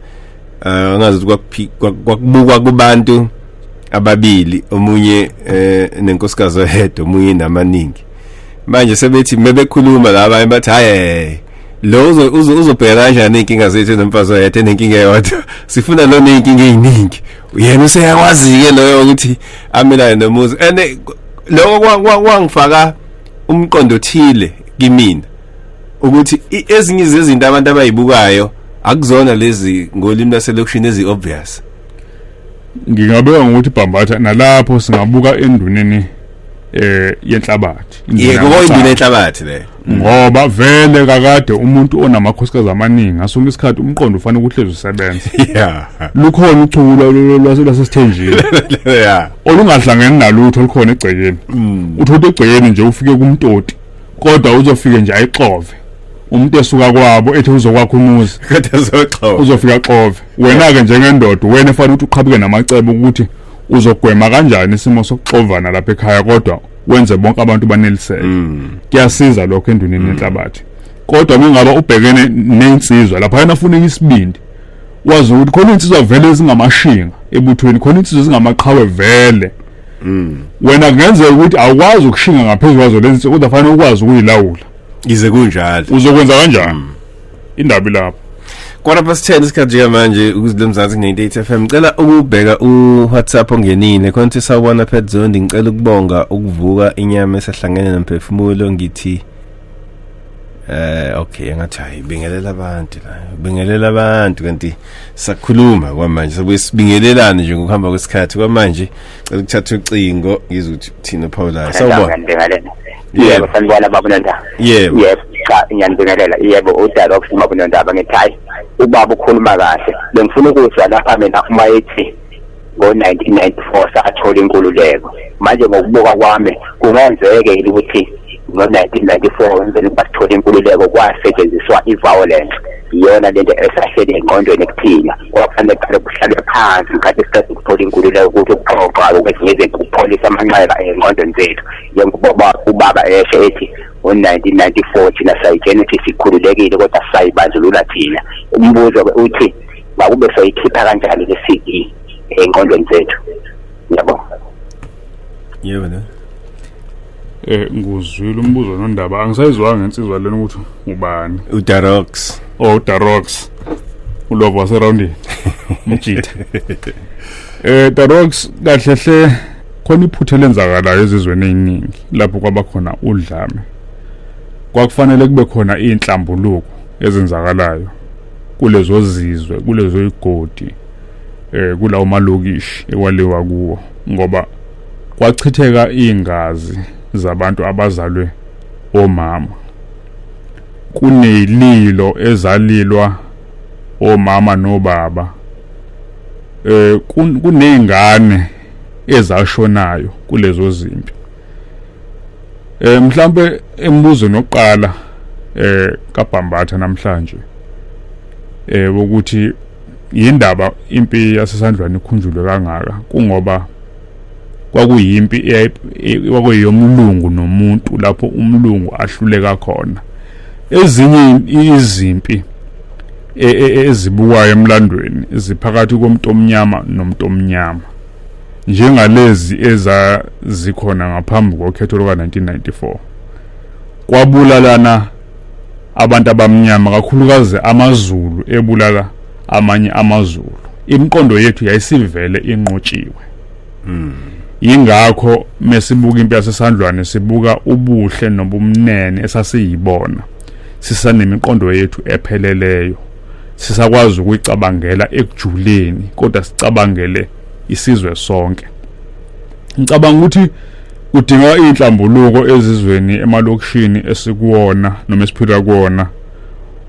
Angazi ukuthi kwakubukwa kubantu ababili, omunye nenkosikazi oyedwa, omunye namaningi. Manje sebethi mebekhuluma laba bathi hayi lo uzobheka kanjani inkinga zethu nomfazi oyedwa nenkinga eyodwa, sifuna lo nenkinga eziningi. Yena useyakwazi ke loyo ukuthi amelane nomuzi. And lokho kwangifaka umqondo othile kimina ukuthi ezinye izinto abantu abayibukayo akuzona lezi ngolimi laselokishini ezi obvious. Ngingabeka ngokuthi Bhambatha nalapho singabuka enduneni yenhlabathi. Yebo, induna yenhlabathi le. Ngoba vele kakade umuntu onamakhosikazi amaningi ngasonke isikhathi umqondo ufanele ukuhlezi usebenza. Yeah. Lukhona uchuku lwasesithenjini. Yeah. Olungahlangene nalutho olukhona egcekeni. Uthola egcekeni nje ufike kumtoti, kodwa uzofike nje ayixove. Umuntu esuka kwabo ethi uzokwakha umuzi, kodwa uzoxova. Uzofika axove. Wena ke njengendoda wena fanele ukuthi uqhabuke namacebo ukuthi uzogwema kanjani isimo sokuxovana lapha ekhaya, kodwa wenze bonke abantu baneliseke. Kuyasiza lokho enduneni yenhlabathi. Kodwa mengaba ubhekene nensizwa lapha yena ufuna isibindi, wazi ukuthi khona insizwa vele ezingamashinga ebuthweni, khona insizwa ezingamaqhawe vele. Wena kungenzeka ukuthi awukwazi ukushinga ngaphezulu kwazo lezi nsizwa, kodwa fanele ukwazi ukuyilawula. Ize kunjalo. Uzokwenza kanjani? Indaba ilapho. 10:15 isikhathi njengamanje ukuze Mzansi 98 FM. Ngicela ukubheka uWhatsApp ongenile. Khona ukuthi sawubona Pet Zondi, ngicela ukubonga ukuvuka inyama esehlangene nomphefumulo, ngithi okay, ngathi hayi bingelela abantu la, bingelela abantu kanti sakhuluma kwamanje sabuye sibingelelane nje ngokuhamba kwesikhathi. Kwamanje cela ukuthatha ucingo ngizwe ukuthi thina Paula. Sawubona. Yebo, sanibona baba Nondaba. Yebo. Yebo, cha ngiyanibingelela. Yebo, uDalo okusima Nondaba ngithi hayi ubaba ukhuluma kahle. Bengifuna ukuzwa lapha mina uma ethi ngo-1994 sathola inkululeko. Manje ngokubuka kwami kungenzeke ukuthi ngo-1994 emveni kokuba sithole inkululeko kwasetshenziswa i-violence. Iyona lento esahleli engqondweni kuthina. Kwakufanele kuqale kuhlalwe phansi ngesikhathi siqeda ukuthola inkululeko ukuthi ukuxoxa kwezinye izinto ukupholisa amanxeba engqondweni zethu. Njengoba ubaba esho ethi ngo-1994 thina sayitshena ukuthi sikhululekile kodwa sayibandlulula thina. Umbuzo ke uthi bakube soyikhipha kanjani le CD engqondweni zethu? Yabo. Yebo ne. Nguzwile umbuzo nondaba, angisayizwanga insizwa lena ukuthi ubani. uDarox. Oh, uDarox. Ulovo waseroundini. Mjitha. Darox, kahle hle khona iphutha elenzakalayo ezizweni eziningi lapho kwaba khona udlame. Kwakufanele kube khona inhlambuluko ezenzakalayo kulezo zizwe, kulezo igodi, kulawo malokishi ekwaliwa kuwo, ngoba kwachitheka ingazi zabantu abazalwe omama. Kunelilo ezalilwa omama nobaba, kunezingane ezashonayo kulezo zimpi. Mhlambe embuzweni oqala kaBhambatha namhlanje ukuthi indaba impi yaseSandlwane ikhunjulwe kangaka, kungoba kwakuyimpi kwakuyomlungu nomuntu, lapho umlungu ahluleka khona. Ezinye izimpi ezibukwayo emlandweni ziphakathi komuntu omnyama nomuntu omnyama, njengalezi ezazikhona ngaphambi kokhetho luka-1994. Kwabulalana abantu abamnyama, kakhulukazi amaZulu ebulala amanye amaZulu. Imiqondo yethu yayisivele inqotshiwe. Ingakho mesibuka impi yaseSandlwane sibuka ubuhle nobumnene esasiyibona, sisanemiqondo yethu epheleleyo, sisakwazi ukuyicabangela ekujuleni, kodwa sicabangele isizwe sonke. Ngicabanga ukuthi kudinga inhlambuluko ezizweni emalokishini esikuwona noma esiphila kuwona,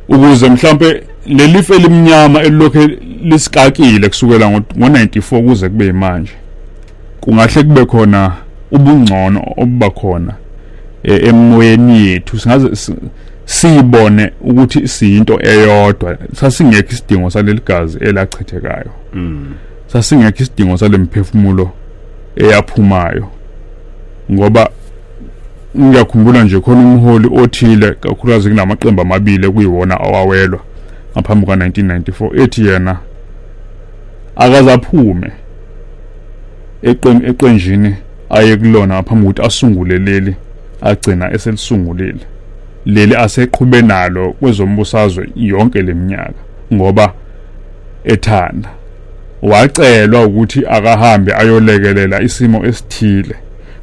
ukuze mhlambe lelifu elimnyama elilokhu lisikakile kusukela ngo-94 kuze kube manje, kungahle kube khona ubungcono obuba khona emoyeni yethu, singaze sibone ukuthi siyinto eyodwa. Sasingekho isidingo saleli gazi elachithekayo, sasingekho isidingo salemphefumulo eyaphumayo, ngoba ngiyakhumbula nje khona umholi othile kakhulukazi kunamaqembu amabili kuyiwona awawelwa ngaphambi ka-1994, ethi yena akazaphume eqenjini aye kulona ngaphambi kokuthi asungule leli agcina eselisungulile, leli aseqhube nalo kwezombusazwe yonke leminyaka, ngoba ethanda. Wacelwa ukuthi akahambe ayolekelela isimo esithile,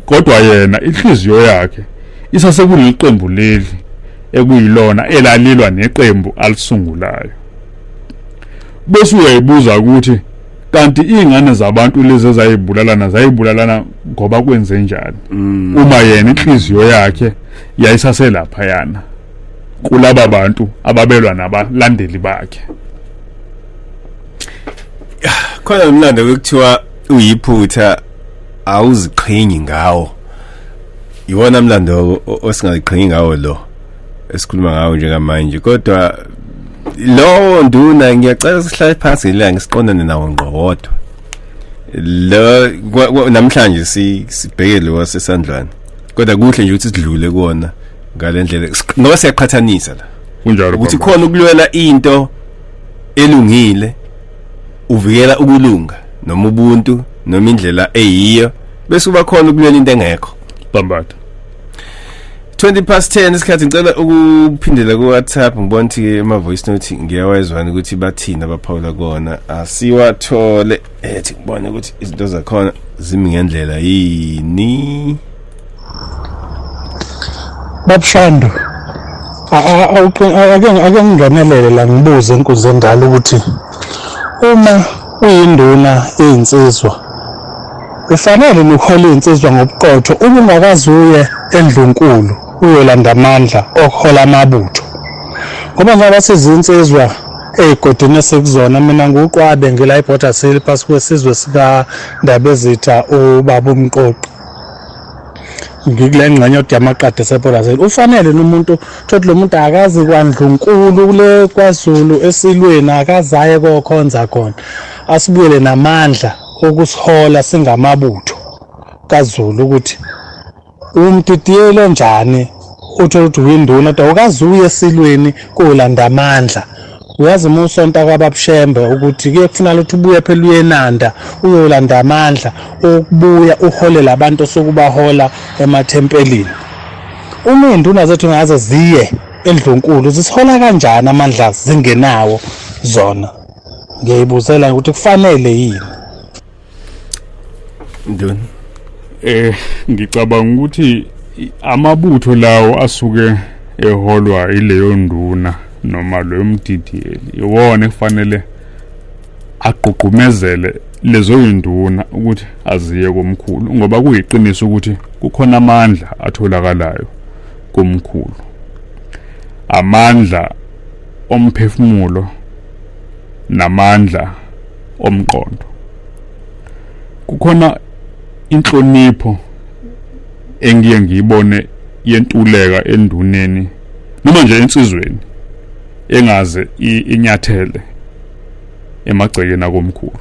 kodwa yena inhliziyo yakhe isasekuleli leli ekuyilona elalilwa neqembu alisungulayo. Bese uyayibuza ukuthi kanti ingane zabantu lezi ezayibulalana zayibulalana ngoba kwenze njani, uma yena inhliziyo yakhe yayisaselapha yana kulaba bantu ababelwa nabalandeli bakhe. Khona umlando ekuthiwa uyiphutha awuziqhinyi ngawo, iwona mlando osingaziqhinyi ngawo lo esikhuluma ngawo njengamanje. Kodwa lo nduna ngiyacela sihlale phansi la ngisiqondane nawo ngqo wodwa lo namhlanje, sibheke lo waseSandlwane, kodwa kuhle nje ukuthi sidlule kuwona ngalendlela ngoba siyaqhathanisa la. Kunjalo, ukuthi khona ukulwela into elungile, uvikela ukulunga noma ubuntu noma indlela eyiyo, bese uba khona ukulwela into engekho. Bambatha. 20 past 10 isikhathi. Ngicela ukuphindela ku WhatsApp, ngibona ukuthi ama voice note ngiyawezwana ukuthi bathini abaphawula kona, asiwathole ethi ngibone ukuthi izinto zakhona zimi ngendlela yini. Babushando, ake ngingenelele la, ngibuze inkunzi endala ukuthi uma uyinduna eyinsizwa ufanele ukuhola iy'nsizwa ngobuqotho, uma ungakaze uye endlunkulu uyolanda amandla okuhola amabutho, ngoba njengoba sizinsizwa ey'godini esikuzona, mina nguqwabe ngila eBorder Hill phasi kwesizwe sikaNdabezitha ubaba uMqoqi, ngikule ngxenye yodwa yamaqadi eseBorder Hill, ufanele nomuntu thothi lo muntu akazi kwandlunkulu kule kwaZulu esilweni, akazaye kokhonza khona, asibuyele namandla okusihola singamabutho kaZulu, ukuthi umdidiyelo onjani uthola ukuthi uyinduna kodwa ukaze uye esilweni kolanda amandla. Uyazi uma usonta kwababushembe ukuthi kuye kufunakala ukuthi ubuye phela uye eNanda uyolanda amandla okubuya uholele abantu osokubahola emathempelini. Uma iy'nduna zethu ngaze ziye endlunkulu zisithola kanjani amandla zingenawo zona? Ngiyayibuzela ukuthi kufanele yini. Nduna. Ngicabanga ukuthi amabutho lawo asuke eholwa ileyo nduna noma loyo mdidiyeli iwona ekufanele agqugqumezele lezo induna ukuthi aziye komkhulu, ngoba kuyiqiniso ukuthi kukhona amandla atholakalayo komkhulu, amandla omphefumulo namandla omqondo. Kukhona inhlonipho engiye ngiyibone yentuleka enduneni noma nje ensizweni engaze inyathele emagcekeni akomkhulu.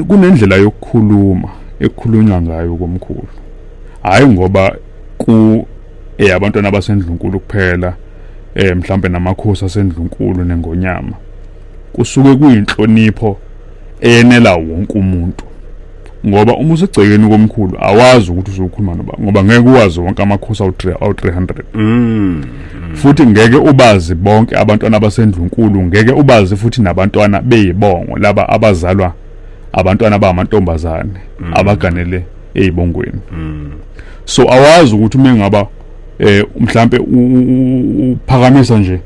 Kunendlela yokukhuluma ekukhulunywa ngayo komkhulu, hayi ngoba ku eyabantwana abasendlunkulu kuphela, mhlambe namakhosi asendlunkulu nengonyama. Kusuke kuyinhlonipho eyenela wonke umuntu, ngoba uma usegcekeni komkhulu awazi ukuthi uzokhuluma noba, ngoba ngeke uwazi wonke amakhosi awu 300, futhi ngeke ubazi bonke abantwana abasendlunkulu, ngeke ubazi futhi nabantwana beyibongo laba abazalwa abantwana abangamantombazane abaganele eyibongweni. So awazi ukuthi uma ngaba mhlambe uphakamisa nje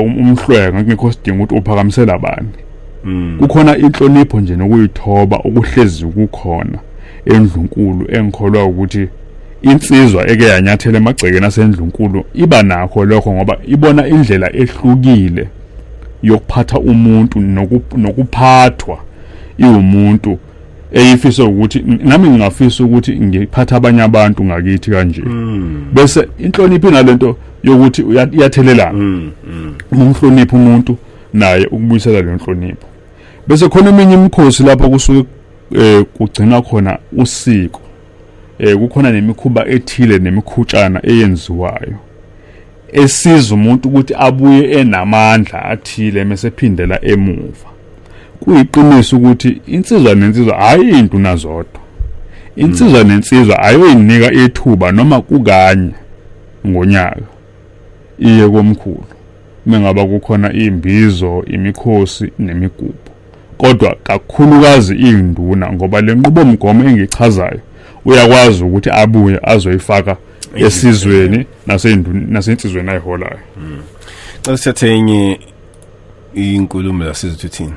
umhlwenga, kungekho sidingo ukuthi uphakamisela bani. Kukhona inhlonipho nje nokuyithoba okuhlezi kukhona endlunkulu, engikholwa ukuthi insizwa eke yanyathela emagcekeni asendlunkulu iba nakho lokho, ngoba ibona indlela ehlukile yokuphatha umuntu nokuphathwa iwumuntu, eyifisa ukuthi nami ngingafisa ukuthi ngiphathe abanye abantu ngakithi kanje. Bese inhlonipho inalento yokuthi iyathelelana, uma umhlonipha umuntu naye ukubuyisela leyo nhlonipho. Bese khona eminye imikhosi lapho kusuke kugcinwa khona usiko, kukhona nemikhuba ethile nemikhutshana eyenziwayo esiza umuntu ukuthi abuye enamandla athile mase phindela emuva. Kuyiqiniso ukuthi insizwa nensizwa, hayi induna zodwa, insizwa nensizwa ayoyinika ithuba noma kukanye ngonyaka iye komkhulu mengaba kukhona imbizo, imikhosi nemigubho, kodwa kakhulukazi induna, ngoba le nqubomgomo engichazayo uyakwazi ukuthi abuye azoyifaka esizweni nasenduni nasensizweni ayiholayo. Xa sithathe enye inkulumo la sizwe uthini.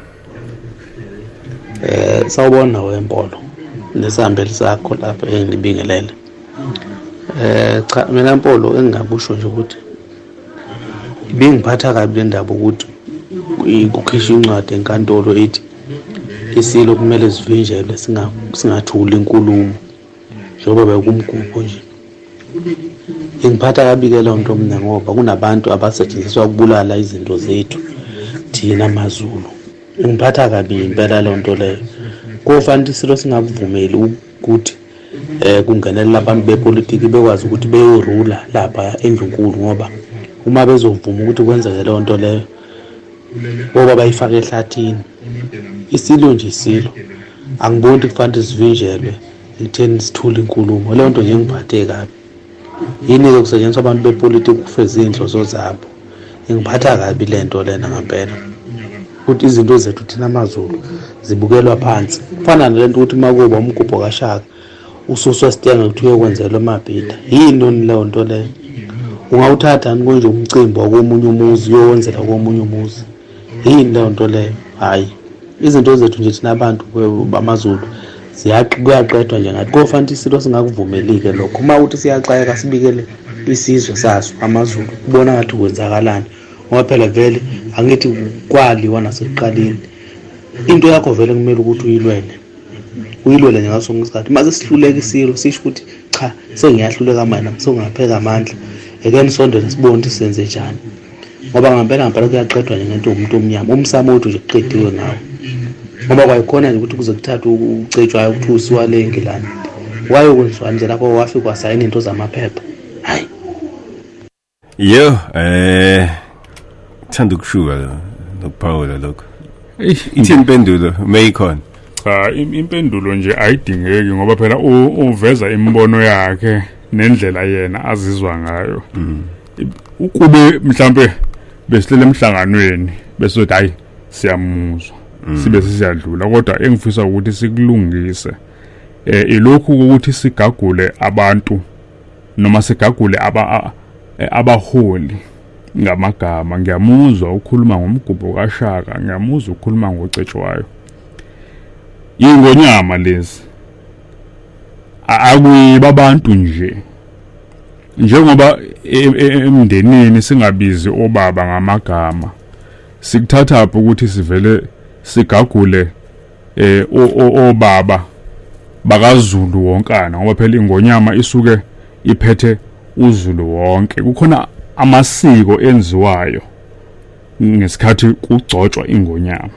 Sawubona wempolo nesihambeli sakho lapha, engibingelele. Cha, mina Mpolo, engingakusho nje ukuthi ibingiphatha kabi le ndaba ukuthi kukhishwa incwadi enkantolo ethi isilo kumele sivinjelwe singathuli inkulumo njengoba bekumgubho nje. Ingiphatha kabi-ke leyo nto mina, ngoba kunabantu abasetshenziswa ukubulala izinto zethu thina maZulu. Ingiphatha kabi impela leyo nto leyo. Kofanele isilo singakuvumeli ukuthi kungenelela abantu bepolitiki bekwazi ukuthi beyorula lapha endlunkulu, ngoba uma bezovuma ukuthi kwenzeke leyo nto leyo, boba bayifake ehlathini. Isilo nje isilo, angiboni ukuthi kufanele sivinjelwe ekutheni sithule inkulumo. Leyo nto nje ingiphathe kabi. Yini-ke kusetshenziswa abantu bepolitiki ukufeza iy'nhloso zabo? Ingiphatha kabi le nto lena ngampela, ukuthi izinto zethu thina maZulu zibukelwa phansi. Kufana nale nto ukuthi uma kuba umgubho kaShaka ususwa esitenga ukuthi uyokwenzelwa eMabhida. Yini leyo nto leyo? Ungawuthatha konje umcimbi wakomunye umuzi uyowenzela komunye umuzi? Yini leyo nto leyo? Hhayi, izinto zethu nje thina abantu bamaZulu kuyaqedwa nje ngathi. Kofanele isilo singakuvumeli-ke lokho. Uma ukuthi siyaxakeka, sibikele isizwe saso amaZulu kubona ngathi kwenzakalani, ngoba phela vele angithi kwaliwa nasekuqaleni. Into yakho vele kumele ukuthi uyilwele, uyilwele nje ngaso sonke isikhathi. Mase sihluleka isilo, sisho ukuthi cha, sengiyahluleka manje, sengingapheka amandla, eke nisondele sibone ukuthi senze njani, ngoba ngampela ngampela kuyaqedwa nje ngento yomuntu omnyama. Umsamo wethu nje kuqediwe ngawo, ngoba kwayikhona nje ukuthi kuze kuthathwe ucetshwayo ukuthi usiwa le eNgilandi, wayokwenziwa nje lapho, wafika wasayina into zamaphepha. Hayi. Yo, thanda ukushuka lo nokuphawula lokho. Ithi impendulo mayikhona. Cha, impendulo nje ayidingeki, ngoba phela uveza imibono yakhe. Nendlela yena azizwa ngayo. Ukube mhlambe besihlele emhlanganweni bese hayi siyamuzwa, sibe sisiyadlula, kodwa engifisa ukuthi sikulungise ilokhu ukuthi sigagule abantu noma sigagule abaholi ngamagama. Ngiyamuzwa ukhuluma ngomgubho kaShaka, ngiyamuzwa ukhuluma ngoCetshwayo. Ingonyama lezi akuyiba abantu nje, njengoba emndenini singabizi obaba ngamagama, sikuthatha phi ukuthi sivele sigagule obaba bakaZulu wonkana? Ngoba phela ingonyama isuke iphethe uZulu wonke. Kukhona amasiko enziwayo ngesikhathi kugcotshwa ingonyama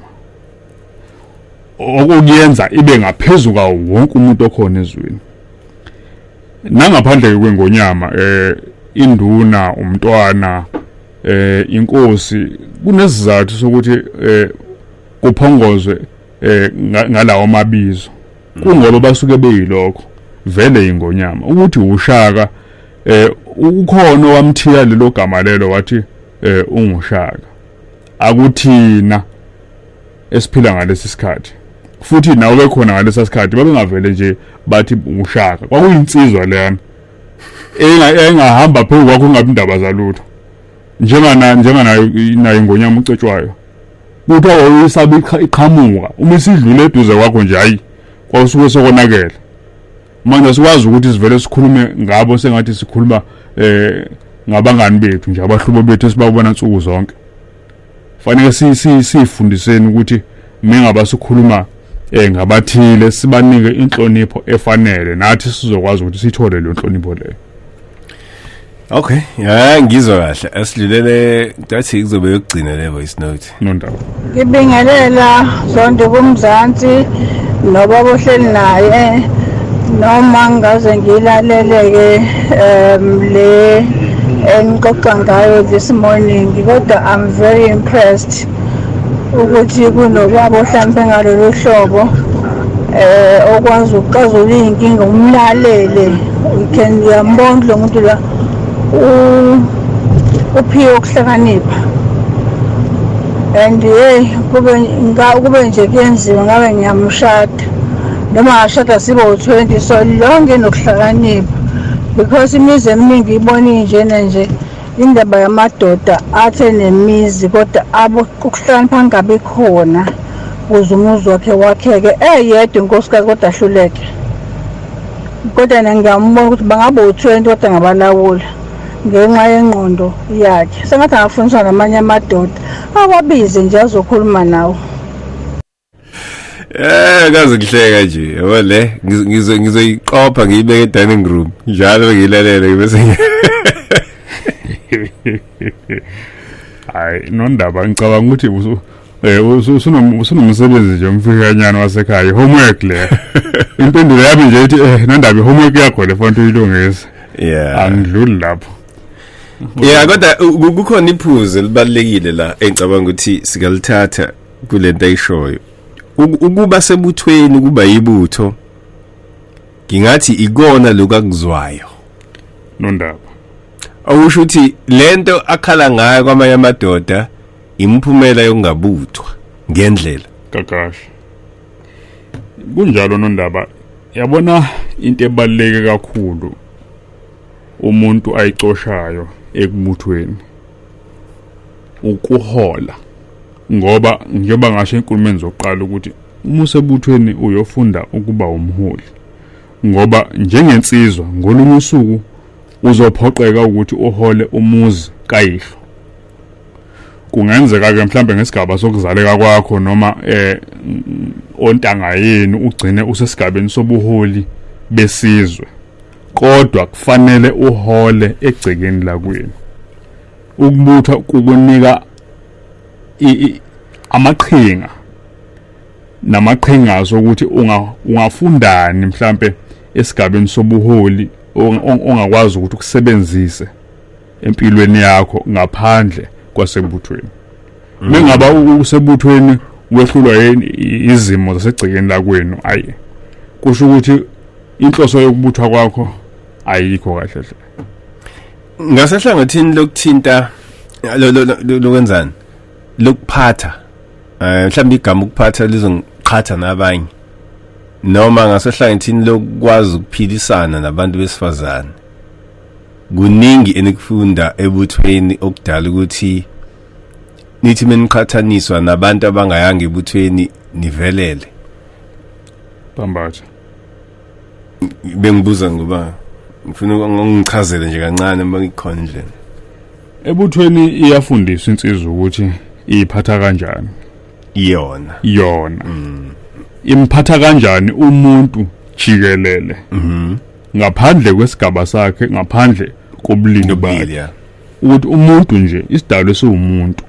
okuyenza ibe ngaphezulu kwawo wonke umuntu okhona ezweni. Nangaphandle kwengonyama, induna, umntwana, inkosi, kunesizathu sokuthi kuphongozwe ngalawo mabizo, kungoba basuke beyilokho vele ingonyama. Ukuthi uShaka, ukhona owamthiya lelo gama lelo, wathi unguShaka. Akuthina esiphila ngalesi sikhathi, futhi nawe bekhona ngalesa sikhathi babengavele nje bathi uShaka. Kwakuyinsizwa leyana engahamba phezu kwakho ungabi indaba zalutho, njenganayo nayo ingonyama uCetshwayo. Kuthiwa wawuyisaba iqhamuka uma isidlule eduze kwakho nje, hayi, kwawusuke sokonakele. Manje sikwazi ukuthi sivele sikhulume ngabo sengathi sikhuluma ngabangani bethu nje, abahlobo bethu esibabona nsuku zonke. Fanele sifundiseni ukuthi mengaba sikhuluma ngabathile sibanike inhlonipho efanele, nathi sizokwazi ukuthi sithole leyo nhlonipho leyo. Okay, ya, ngizwa kahle. Asidlulele, ngathi kuzobe yokugcina le voice note. Nondaba. Ngibingelela Zondo kumzansi nobaba ohleli naye, noma ngingaze ngilaleleke le enixoxa ngayo this morning, kodwa I'm very impressed ukuthi kunobaba ohlampe ngalolu hlobo okwazi ukuxazulula iy'nkinga, umlalele. You can, uyambona lo muntu la uphiwe ukuhlakanipha, and hey, kube nje kuyenziwa ngabe ngiyamshada, noma ngashada sibe u-20, so lonke nokuhlakanipha, because imizi eminingi ibona injena nje indaba yamadoda athe nemizi, kodwa abo ukuhlakanipha kungabi khona ukuze umuzi wakhe wakheke, eyedwa inkosikazi kodwa ahluleke. Kodwa yena ngiyambona ukuthi bangabe u-20 kodwa ngabalawula ngenxa yengqondo yakhe. Sengathi angafundiswa namanye amadoda, awabize nje azokhuluma nawo. Kaze kuhleka nje. Yabo le ngizoyiqopha ngiyibeke e dining room. Njalo ngiyilalele bese Hayi nondaba, ngicabanga ukuthi usunomsebenzi nje omfishanyana wasekhaya, homework le. Impendulo yami nje ithi nondaba, homework yakho le fanele uyilungise. Angidluli lapho. Yeah, kodwa kukhona iphuzu elibalekile la engicabanga ukuthi sikalithatha kulento ayishoyo. Ukuba sebuthweni, kuba yibutho, ngingathi ikona lokakuzwayo. Nondaba. Okusho ukuthi lento akhala ngayo kwamanye amadoda imphumela yokungabuthwa ngendlela. Kakashi. Kunjalo nondaba, yabona into ebaluleke kakhulu umuntu ayicoshayo ekubuthweni ukuhola, ngoba njengoba ngasho enkulumeni zokuqala ukuthi uma usebuthweni uyofunda ukuba umholi, ngoba njengensizwa ngolunye usuku uzophoqeka ukuthi uhole umuzi kayihlo. Kungenzeka ke mhlambe ngesigaba sokuzaleka kwakho noma ontanga yenu ugcine usesigabeni sobuholi besizwe, kodwa kufanele uhole egcekeni lakwenu. Ukubuthwa kukunika amaqhinga namaqhinga sokuthi ungafundani mhlambe esigabeni sobuholi ongakwazi ukuthi ukusebenzise empilweni yakho ngaphandle kwasebuthweni. Mengaba usebuthweni wehlulwa izimo zasegcekeni lakwenu, ayi, kusho ukuthi inhloso yokubuthwa kwakho Ayikho kahle hle. Ngasehlangothini lokuthinta lokwenzani, lokuphatha, mhlawumbe igama ukuphatha lizongiqhatha nabanye, noma ngasehlangothini lokwazi ukuphilisana nabantu besifazane, kuningi enikufunda ebuthweni okudala ukuthi nithi meniqhathaniswa nabantu abangayanga ebuthweni nivelele? Bambatha. Bengibuza ngoba ngifuna ungichazele nje kancane uma ngikhona endlini. Ebuthweni iyafundiswa insizwa ukuthi iphatha kanjani yona. Imphatha kanjani umuntu jikelele, ngaphandle kwesigaba sakhe, ngaphandle kobulili bakhe, ukuthi umuntu nje, isidalwa esiwumuntu,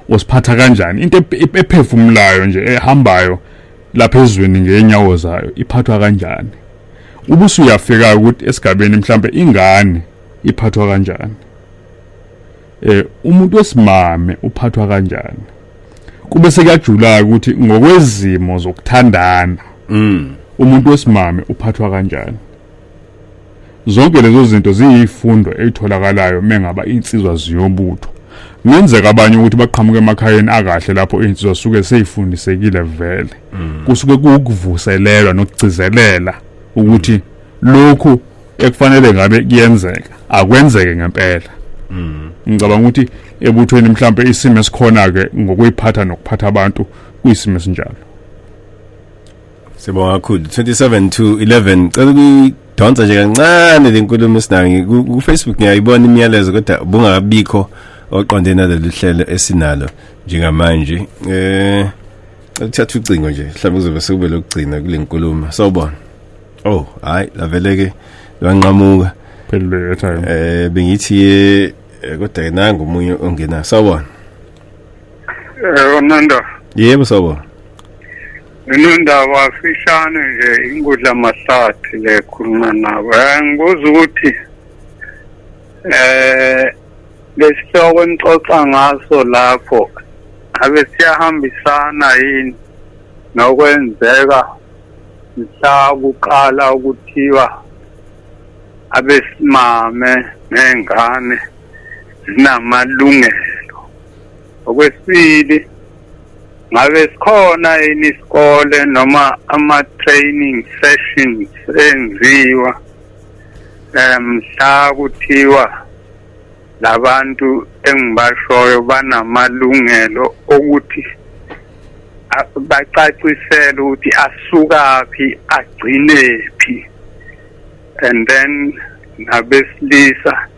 osiphatha kanjani, into ephefumulayo nje, ehambayo lapha ezweni ngenyawo zayo, iphathwa kanjani. Ubuse uyafika ukuthi esigabeni mhlambe ingane iphathwa kanjani, umuntu wesimame uphathwa kanjani. Kube sekuyajula ukuthi ngokwezimo zokuthandana umuntu wesimame uphathwa kanjani. Zonke lezo zinto ziyifundo eyitholakalayo mengaba insizwa ziyobutho. Kungenzeka abanye ukuthi baqhamuke emakhayeni akahle lapho insizwa suke seyifundisekile vele, kusuke kuwukuvuselelwa nokugcizelela ukuthi lokhu ekufanele ngabe kuyenzeka akwenzeke ngempela. Ngicabanga ukuthi ebuthweni mhlambe isimo esikhona ke ngokuyiphatha nokuphatha abantu kuyisimo esinjalo. Sibonga kakhulu. 27 to 11, cela ukuyidonsa nje kancane lenkulumo esinayo ku Facebook. Ngiyayibona imiyalezo kodwa bungakabikho oqonde nalolu hlelo esinalo njengamanje. Uthatha ucingo nje, mhlawumbe kuzobe sekube lokugcina kule nkulumo. Sawubona. Oh, hayi, lavele ke lwanqamuka. Phelile airtime. Bengithi kodwa ke nanga omunye ongena. Sawubona. Nanda. Yebo, sawubona. Inondaba fishane nje, ingudla mahlathi le khuluma nabo. Ngibuza ukuthi lesihloko enixoxa ngaso lapho abe siyahambisana yini nokwenzeka mhla kuqala ukuthiwa abesimame nengane zinamalungelo? Okwesibili, ngabe sikhona yini isikole noma ama-training sessions enziwa mhla kuthiwa labantu engibashoyo banamalungelo, okuthi bacacisele ukuthi asukaphi agcinephi, and then nabesilisa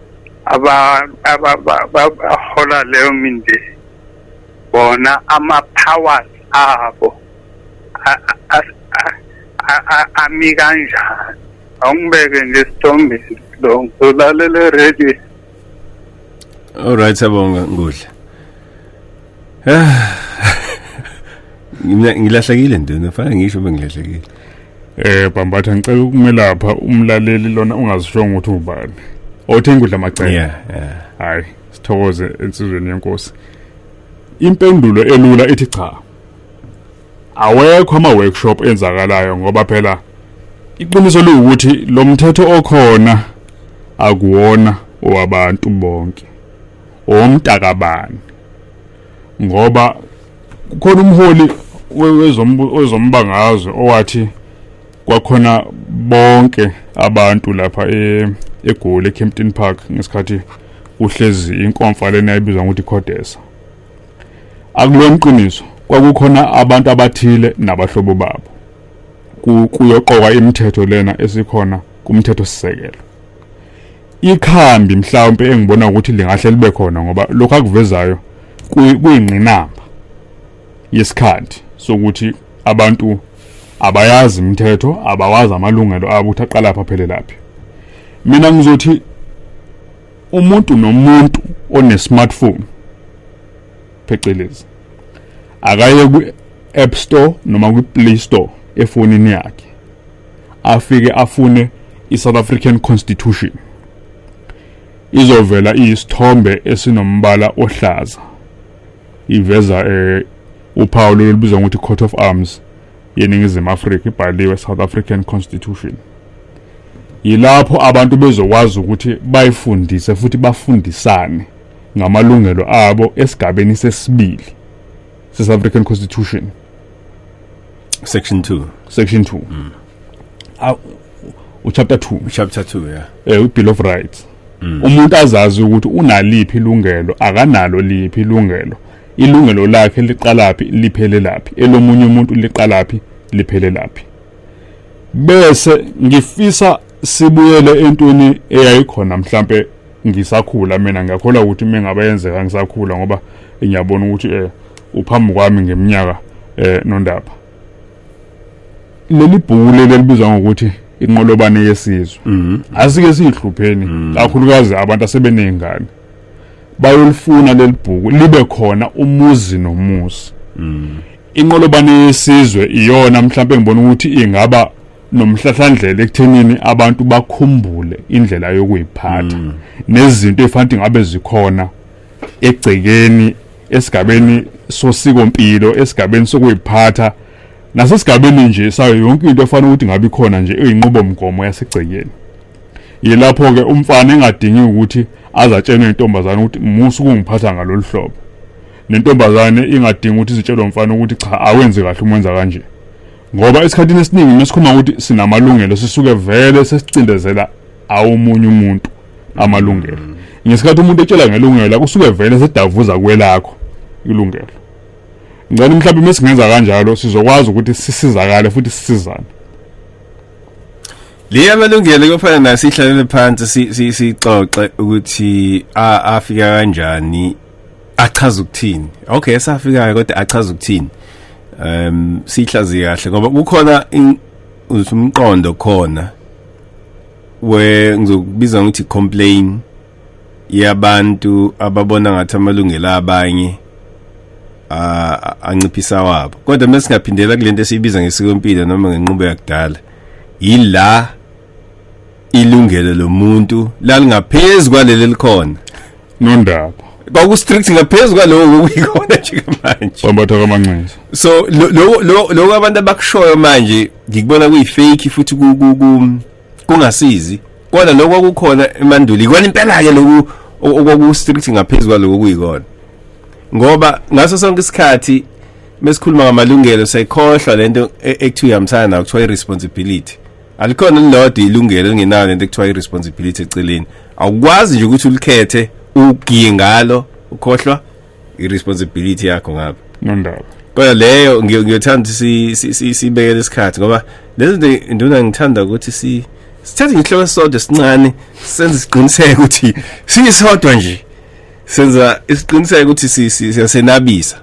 abahola leyo mindeni bona ama-powers abo ami kanjani? Awungibeke nje esithombeni lo, ngizolalela radio. Alright, sabonga ngudla. Mina ngilahlekile nduna, fanele ngisho bengilahlekile. Bambatha, ngicela ukumelapha umlaleli lona ungazishongo ukuthi ubani. Othi ingudla macele. Yeah. Hayi, sithokoze ensizweni yenkosi. Impendulo elula ithi cha. Awekho ama workshop enzakalayo, ngoba phela iqiniso liwukuthi lo mthetho okhona akuwona owabantu bonke, omntakabani, ngoba kukhona umholi wezombangazwe owathi kwakhona bonke abantu lapha eGoli, eKempton Park, ngesikhathi kuhlezi inkomfa lena ayibizwa ngokuthi CODESA. Akulona iqiniso, kwakukhona abantu abathile nabahlobo babo kuyoqokwa imithetho lena esikhona kumthetho sisekelo. Ikhambi mhlawumbe engibona ukuthi lingahle libe khona, ngoba lokho akuvezayo kuyingqinamba yesikhathi sokuthi abantu abayazi imithetho, abawazi amalungelo abo ukuthi aqala lapha aphele laphi. Mina ngizothi umuntu nomuntu one smartphone phecelezi akaye ku-App Store noma kwi-Play Store efonini yakhe, afike afune i-South African Constitution. Izovela isithombe esinombala ohlaza, iveza uphawu lolu olubizwa ngokuthi Coat of Arms yeNingizimu Afrika, ibhaliwe South African Constitution. Yilapho abantu bezokwazi ukuthi bayifundise futhi bafundisane ngamalungelo abo esigabeni sesibili se-South African Constitution. Section 2. Section 2. Uchapter 2. Chapter 2, yeah. Bill of Rights. Umuntu azazi ukuthi unaliphi ilungelo, akanalo liphi ilungelo, ilungelo lakhe liqalaphi liphelelaphi, elomunye umuntu liqalaphi liphelelaphi. Bese ngifisa sibuyele entweni eyayikhona mhlambe ngisakhula mina. Ngiyakholwa ukuthi mengabe yenzeka ngisakhula, ngoba ngiyabona ukuthi uphambi kwami ngeminyaka, Nondaba. Leli bhuku leli elibizwa ngokuthi Inqolobane Yesizwe, asike sihlupheni kakhulukazi abantu asebenezingane, bayolifuna leli bhuku, libe khona umuzi nomuzi. Inqolobane Yesizwe iyona mhlawumbe ngibona ukuthi ingaba nomhlahlandlela ekuthenini abantu bakhumbule indlela yokuyiphatha nezinto efanele ngabe zikhona egcekeni, esigabeni sosikompilo, esigabeni sokuyiphatha, nasesigabeni nje sayo yonke into efanele ukuthi ngabe ikhona nje eyinqubomgomo yasegcekeni. Yilapho ke umfana engadingi ukuthi azatshelwe intombazane ukuthi musu kungiphatha ngalolu hlobo, nentombazane ingadingi ukuthi izitshelwe umfana ukuthi cha, awenzi kahle uma wenza kanje. Ngoba esikhathini esiningi mesikhuluma ukuthi sinamalungelo, sisuke vele sesicindezela awumunye umuntu amalungelo. Ngesikhathi umuntu etshela ngelungelo, kusuke vele sedavuza kwelakho ilungelo. Ngicela mhlawumbe mesingenza kanjalo sizokwazi ukuthi sisizakale futhi sisizane. Le amalungelo kufanele nasihlalele phansi sixoxe ukuthi afika kanjani, achaza ukuthini. Okay, safika kodwa achaza ukuthini? Sihlaziye kahle, ngoba kukhona umqondo khona we ngizokubiza ngokuthi complain yabantu ababona ngathi amalungelo abanye anciphisa wabo. Kodwa mesingaphindela kulento esiyibiza ngesikompilo noma ngenqubo yakudala, yila ilungelo lomuntu lalingaphezulu kwaleli likhona. Nondaba, kwaku strict ngaphezulu kwaloko okuyikhona nje manje. Bambatha kamancinza. So lo lo abantu abakushoyo manje ngikubona kuyi fake futhi kungasizi. Kodwa lokho okukhona emandulo ikona impela ke lokhu okwaku strict ngaphezulu kwaloko okuyikona, ngoba ngaso sonke isikhathi mesikhuluma ngamalungelo sayikhohlwa lento ekuthiwa ihambisana nayo, kuthiwa i-responsibility. Alikhona lilodwa ilungelo elingenayo lento ekuthiwa i-responsibility eceleni. Awukwazi nje ukuthi ulikhethe ugiye ngalo ukhohlwa i-responsibility yakho ngapha. Nondaba, kodwa leyo ngiyothanda ukuthi sibekele isikhathi, ngoba lezi zinto, nduna, ngithanda ukuthi sithathe isihloko esisodwa esincane, senze isiqiniseko ukuthi siyisodwa nje, senza isiqiniseko ukuthi siyasenabisa.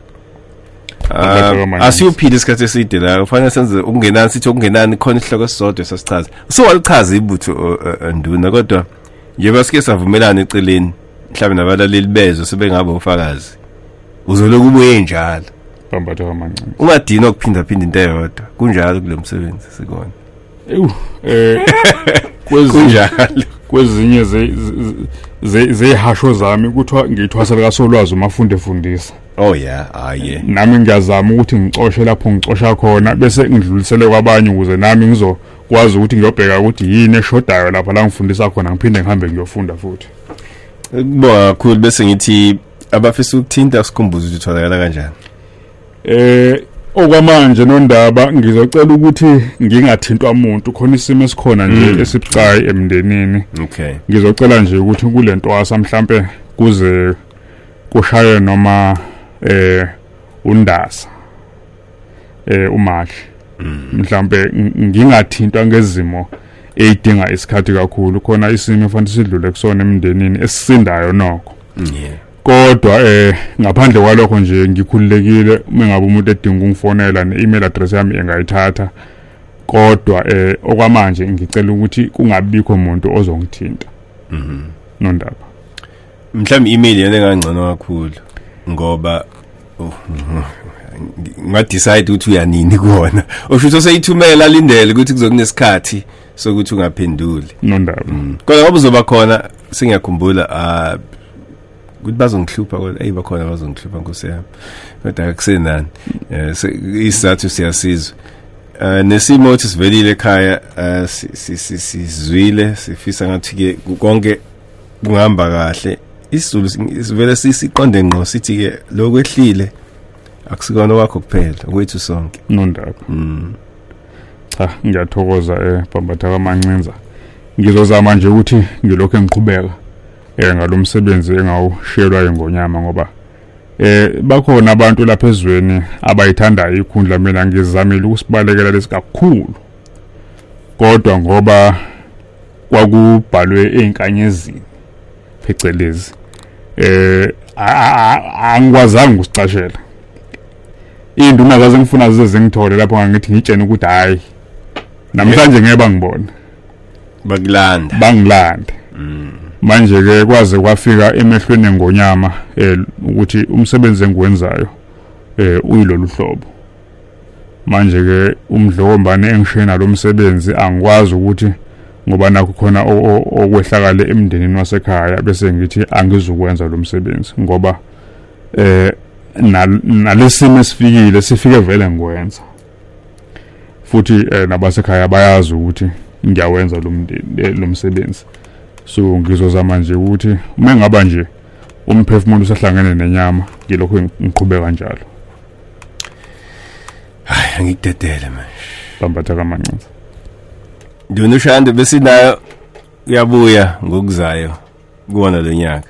Asiyophila isikhathi eside la, kufanele senze okungenani, sithi okungenani khona isihloko esisodwa sasichaza. So walichaza ibutho, nduna, kodwa njengoba sike savumelana eceleni, mhlawumbe nabalaleli bezwe sebengaba ufakazi, uzoloku ubuye njalo. Bambatha kamancinza. Ungadinwa ukuphinda phinda into eyodwa, kunjalo kulo msebenzi sikona. Ewu, kwezinye Kunjalo. Kwezinye zehasho zami kuthiwa ngithwasa likasolwazi umafunde fundisa. Oh yeah, ah yeah. Nami ngiyazama ukuthi ngicoshe lapho ngicosha khona, bese ngidlulisele kwabanye ukuze nami ngizokwazi ukuthi ngiyobheka ukuthi yini eshodayo lapha la ngifundisa khona, ngiphinde ngihambe ngiyofunda futhi. Kubonga kakhulu, bese ngithi abafisa ukuthinta, sikhumbuze ukuthi utholakala kanjani. Okwamanje, Nondaba, ngizocela ukuthi ngingathintwa umuntu, khona isimo esikhona nje esibucayi emndenini. Ngizocela nje ukuthi kule ntwasa mhlambe kuze kushaye noma undasa uMarch mhlambe ngingathintwa ngezimo eyidinga isikhathi kakhulu. Khona isimo efanele sidlule kusona emndenini esisindayo nokho. Kodwa ngaphandle kwalokho nje ngikhululekile, uma ngabe umuntu edinga ukungifonela, ne-email address yami engayithatha. Kodwa okwamanje ngicela ukuthi kungabikho umuntu ozongithinta. Nondaba. Mhlawumbe email yena engangcono kakhulu, ngoba nga decide ukuthi uyanini kuwona, usho ukuthi useyithumela alindele ukuthi kuzokunesikhathi sokuthi ungaphenduli. Nondaba. Kodwa ngoba uzoba khona, sengiyakhumbula ukuthi bazongihlupha, kodwa hey, bakhona bazongihlupha, nkosi yami, kodwa akusenani. Isizathu siyasizwa. Nesimo uthi sivelile ekhaya, sizwile, sifisa ngathi ke konke kungahamba kahle. IsiZulu sivele siqonde ngqo sithi ke lokwehlile akusikona kwakho kuphela, okwethu sonke. Nondaba. Cha, ngiyathokoza Bhambatha kaMancinza. Ngizozama nje ukuthi ngilokho engiqhubeka ngalomsebenzi engawushiyelwa ingonyama, ngoba bakhona abantu lapha ezweni abayithandayo ikhundla. Mina ngizamile ukusibalekela lesi kakhulu, kodwa ngoba kwakubhalwe einkanyezini phecelezi angikwazanga ukusicashela. Induna zaze ngifuna zize zingithole lapho, ngithi ngitshene ukuthi hayi namhlanje ngeke bangibone, bakulanda bangilanda. Manje ke kwaze kwafika emehlweni engonyama ukuthi umsebenzi engiwenzayo uyilolu hlobo. Manje ke umdlokombane engishiye nalomsebenzi angikwazi ukuthi ngoba nakho khona okwehlakale emndenini wasekhaya bese ngithi angizukwenza lo msebenzi, ngoba nalesimo esifikile sifike vele ngikwenza. Futhi nabasekhaya bayazi ukuthi ngiyawenza lo mndeni lo msebenzi. So ngizozama nje ukuthi uma ngaba nje umphefumulo usahlangene nenyama ngilokho ngiqhubeka kanjalo. Hayi, angikudedele manje. Bambatha kaMancinza. Nduna uShandu besinayo, uyabuya ngokuzayo kuwona lo nyaka.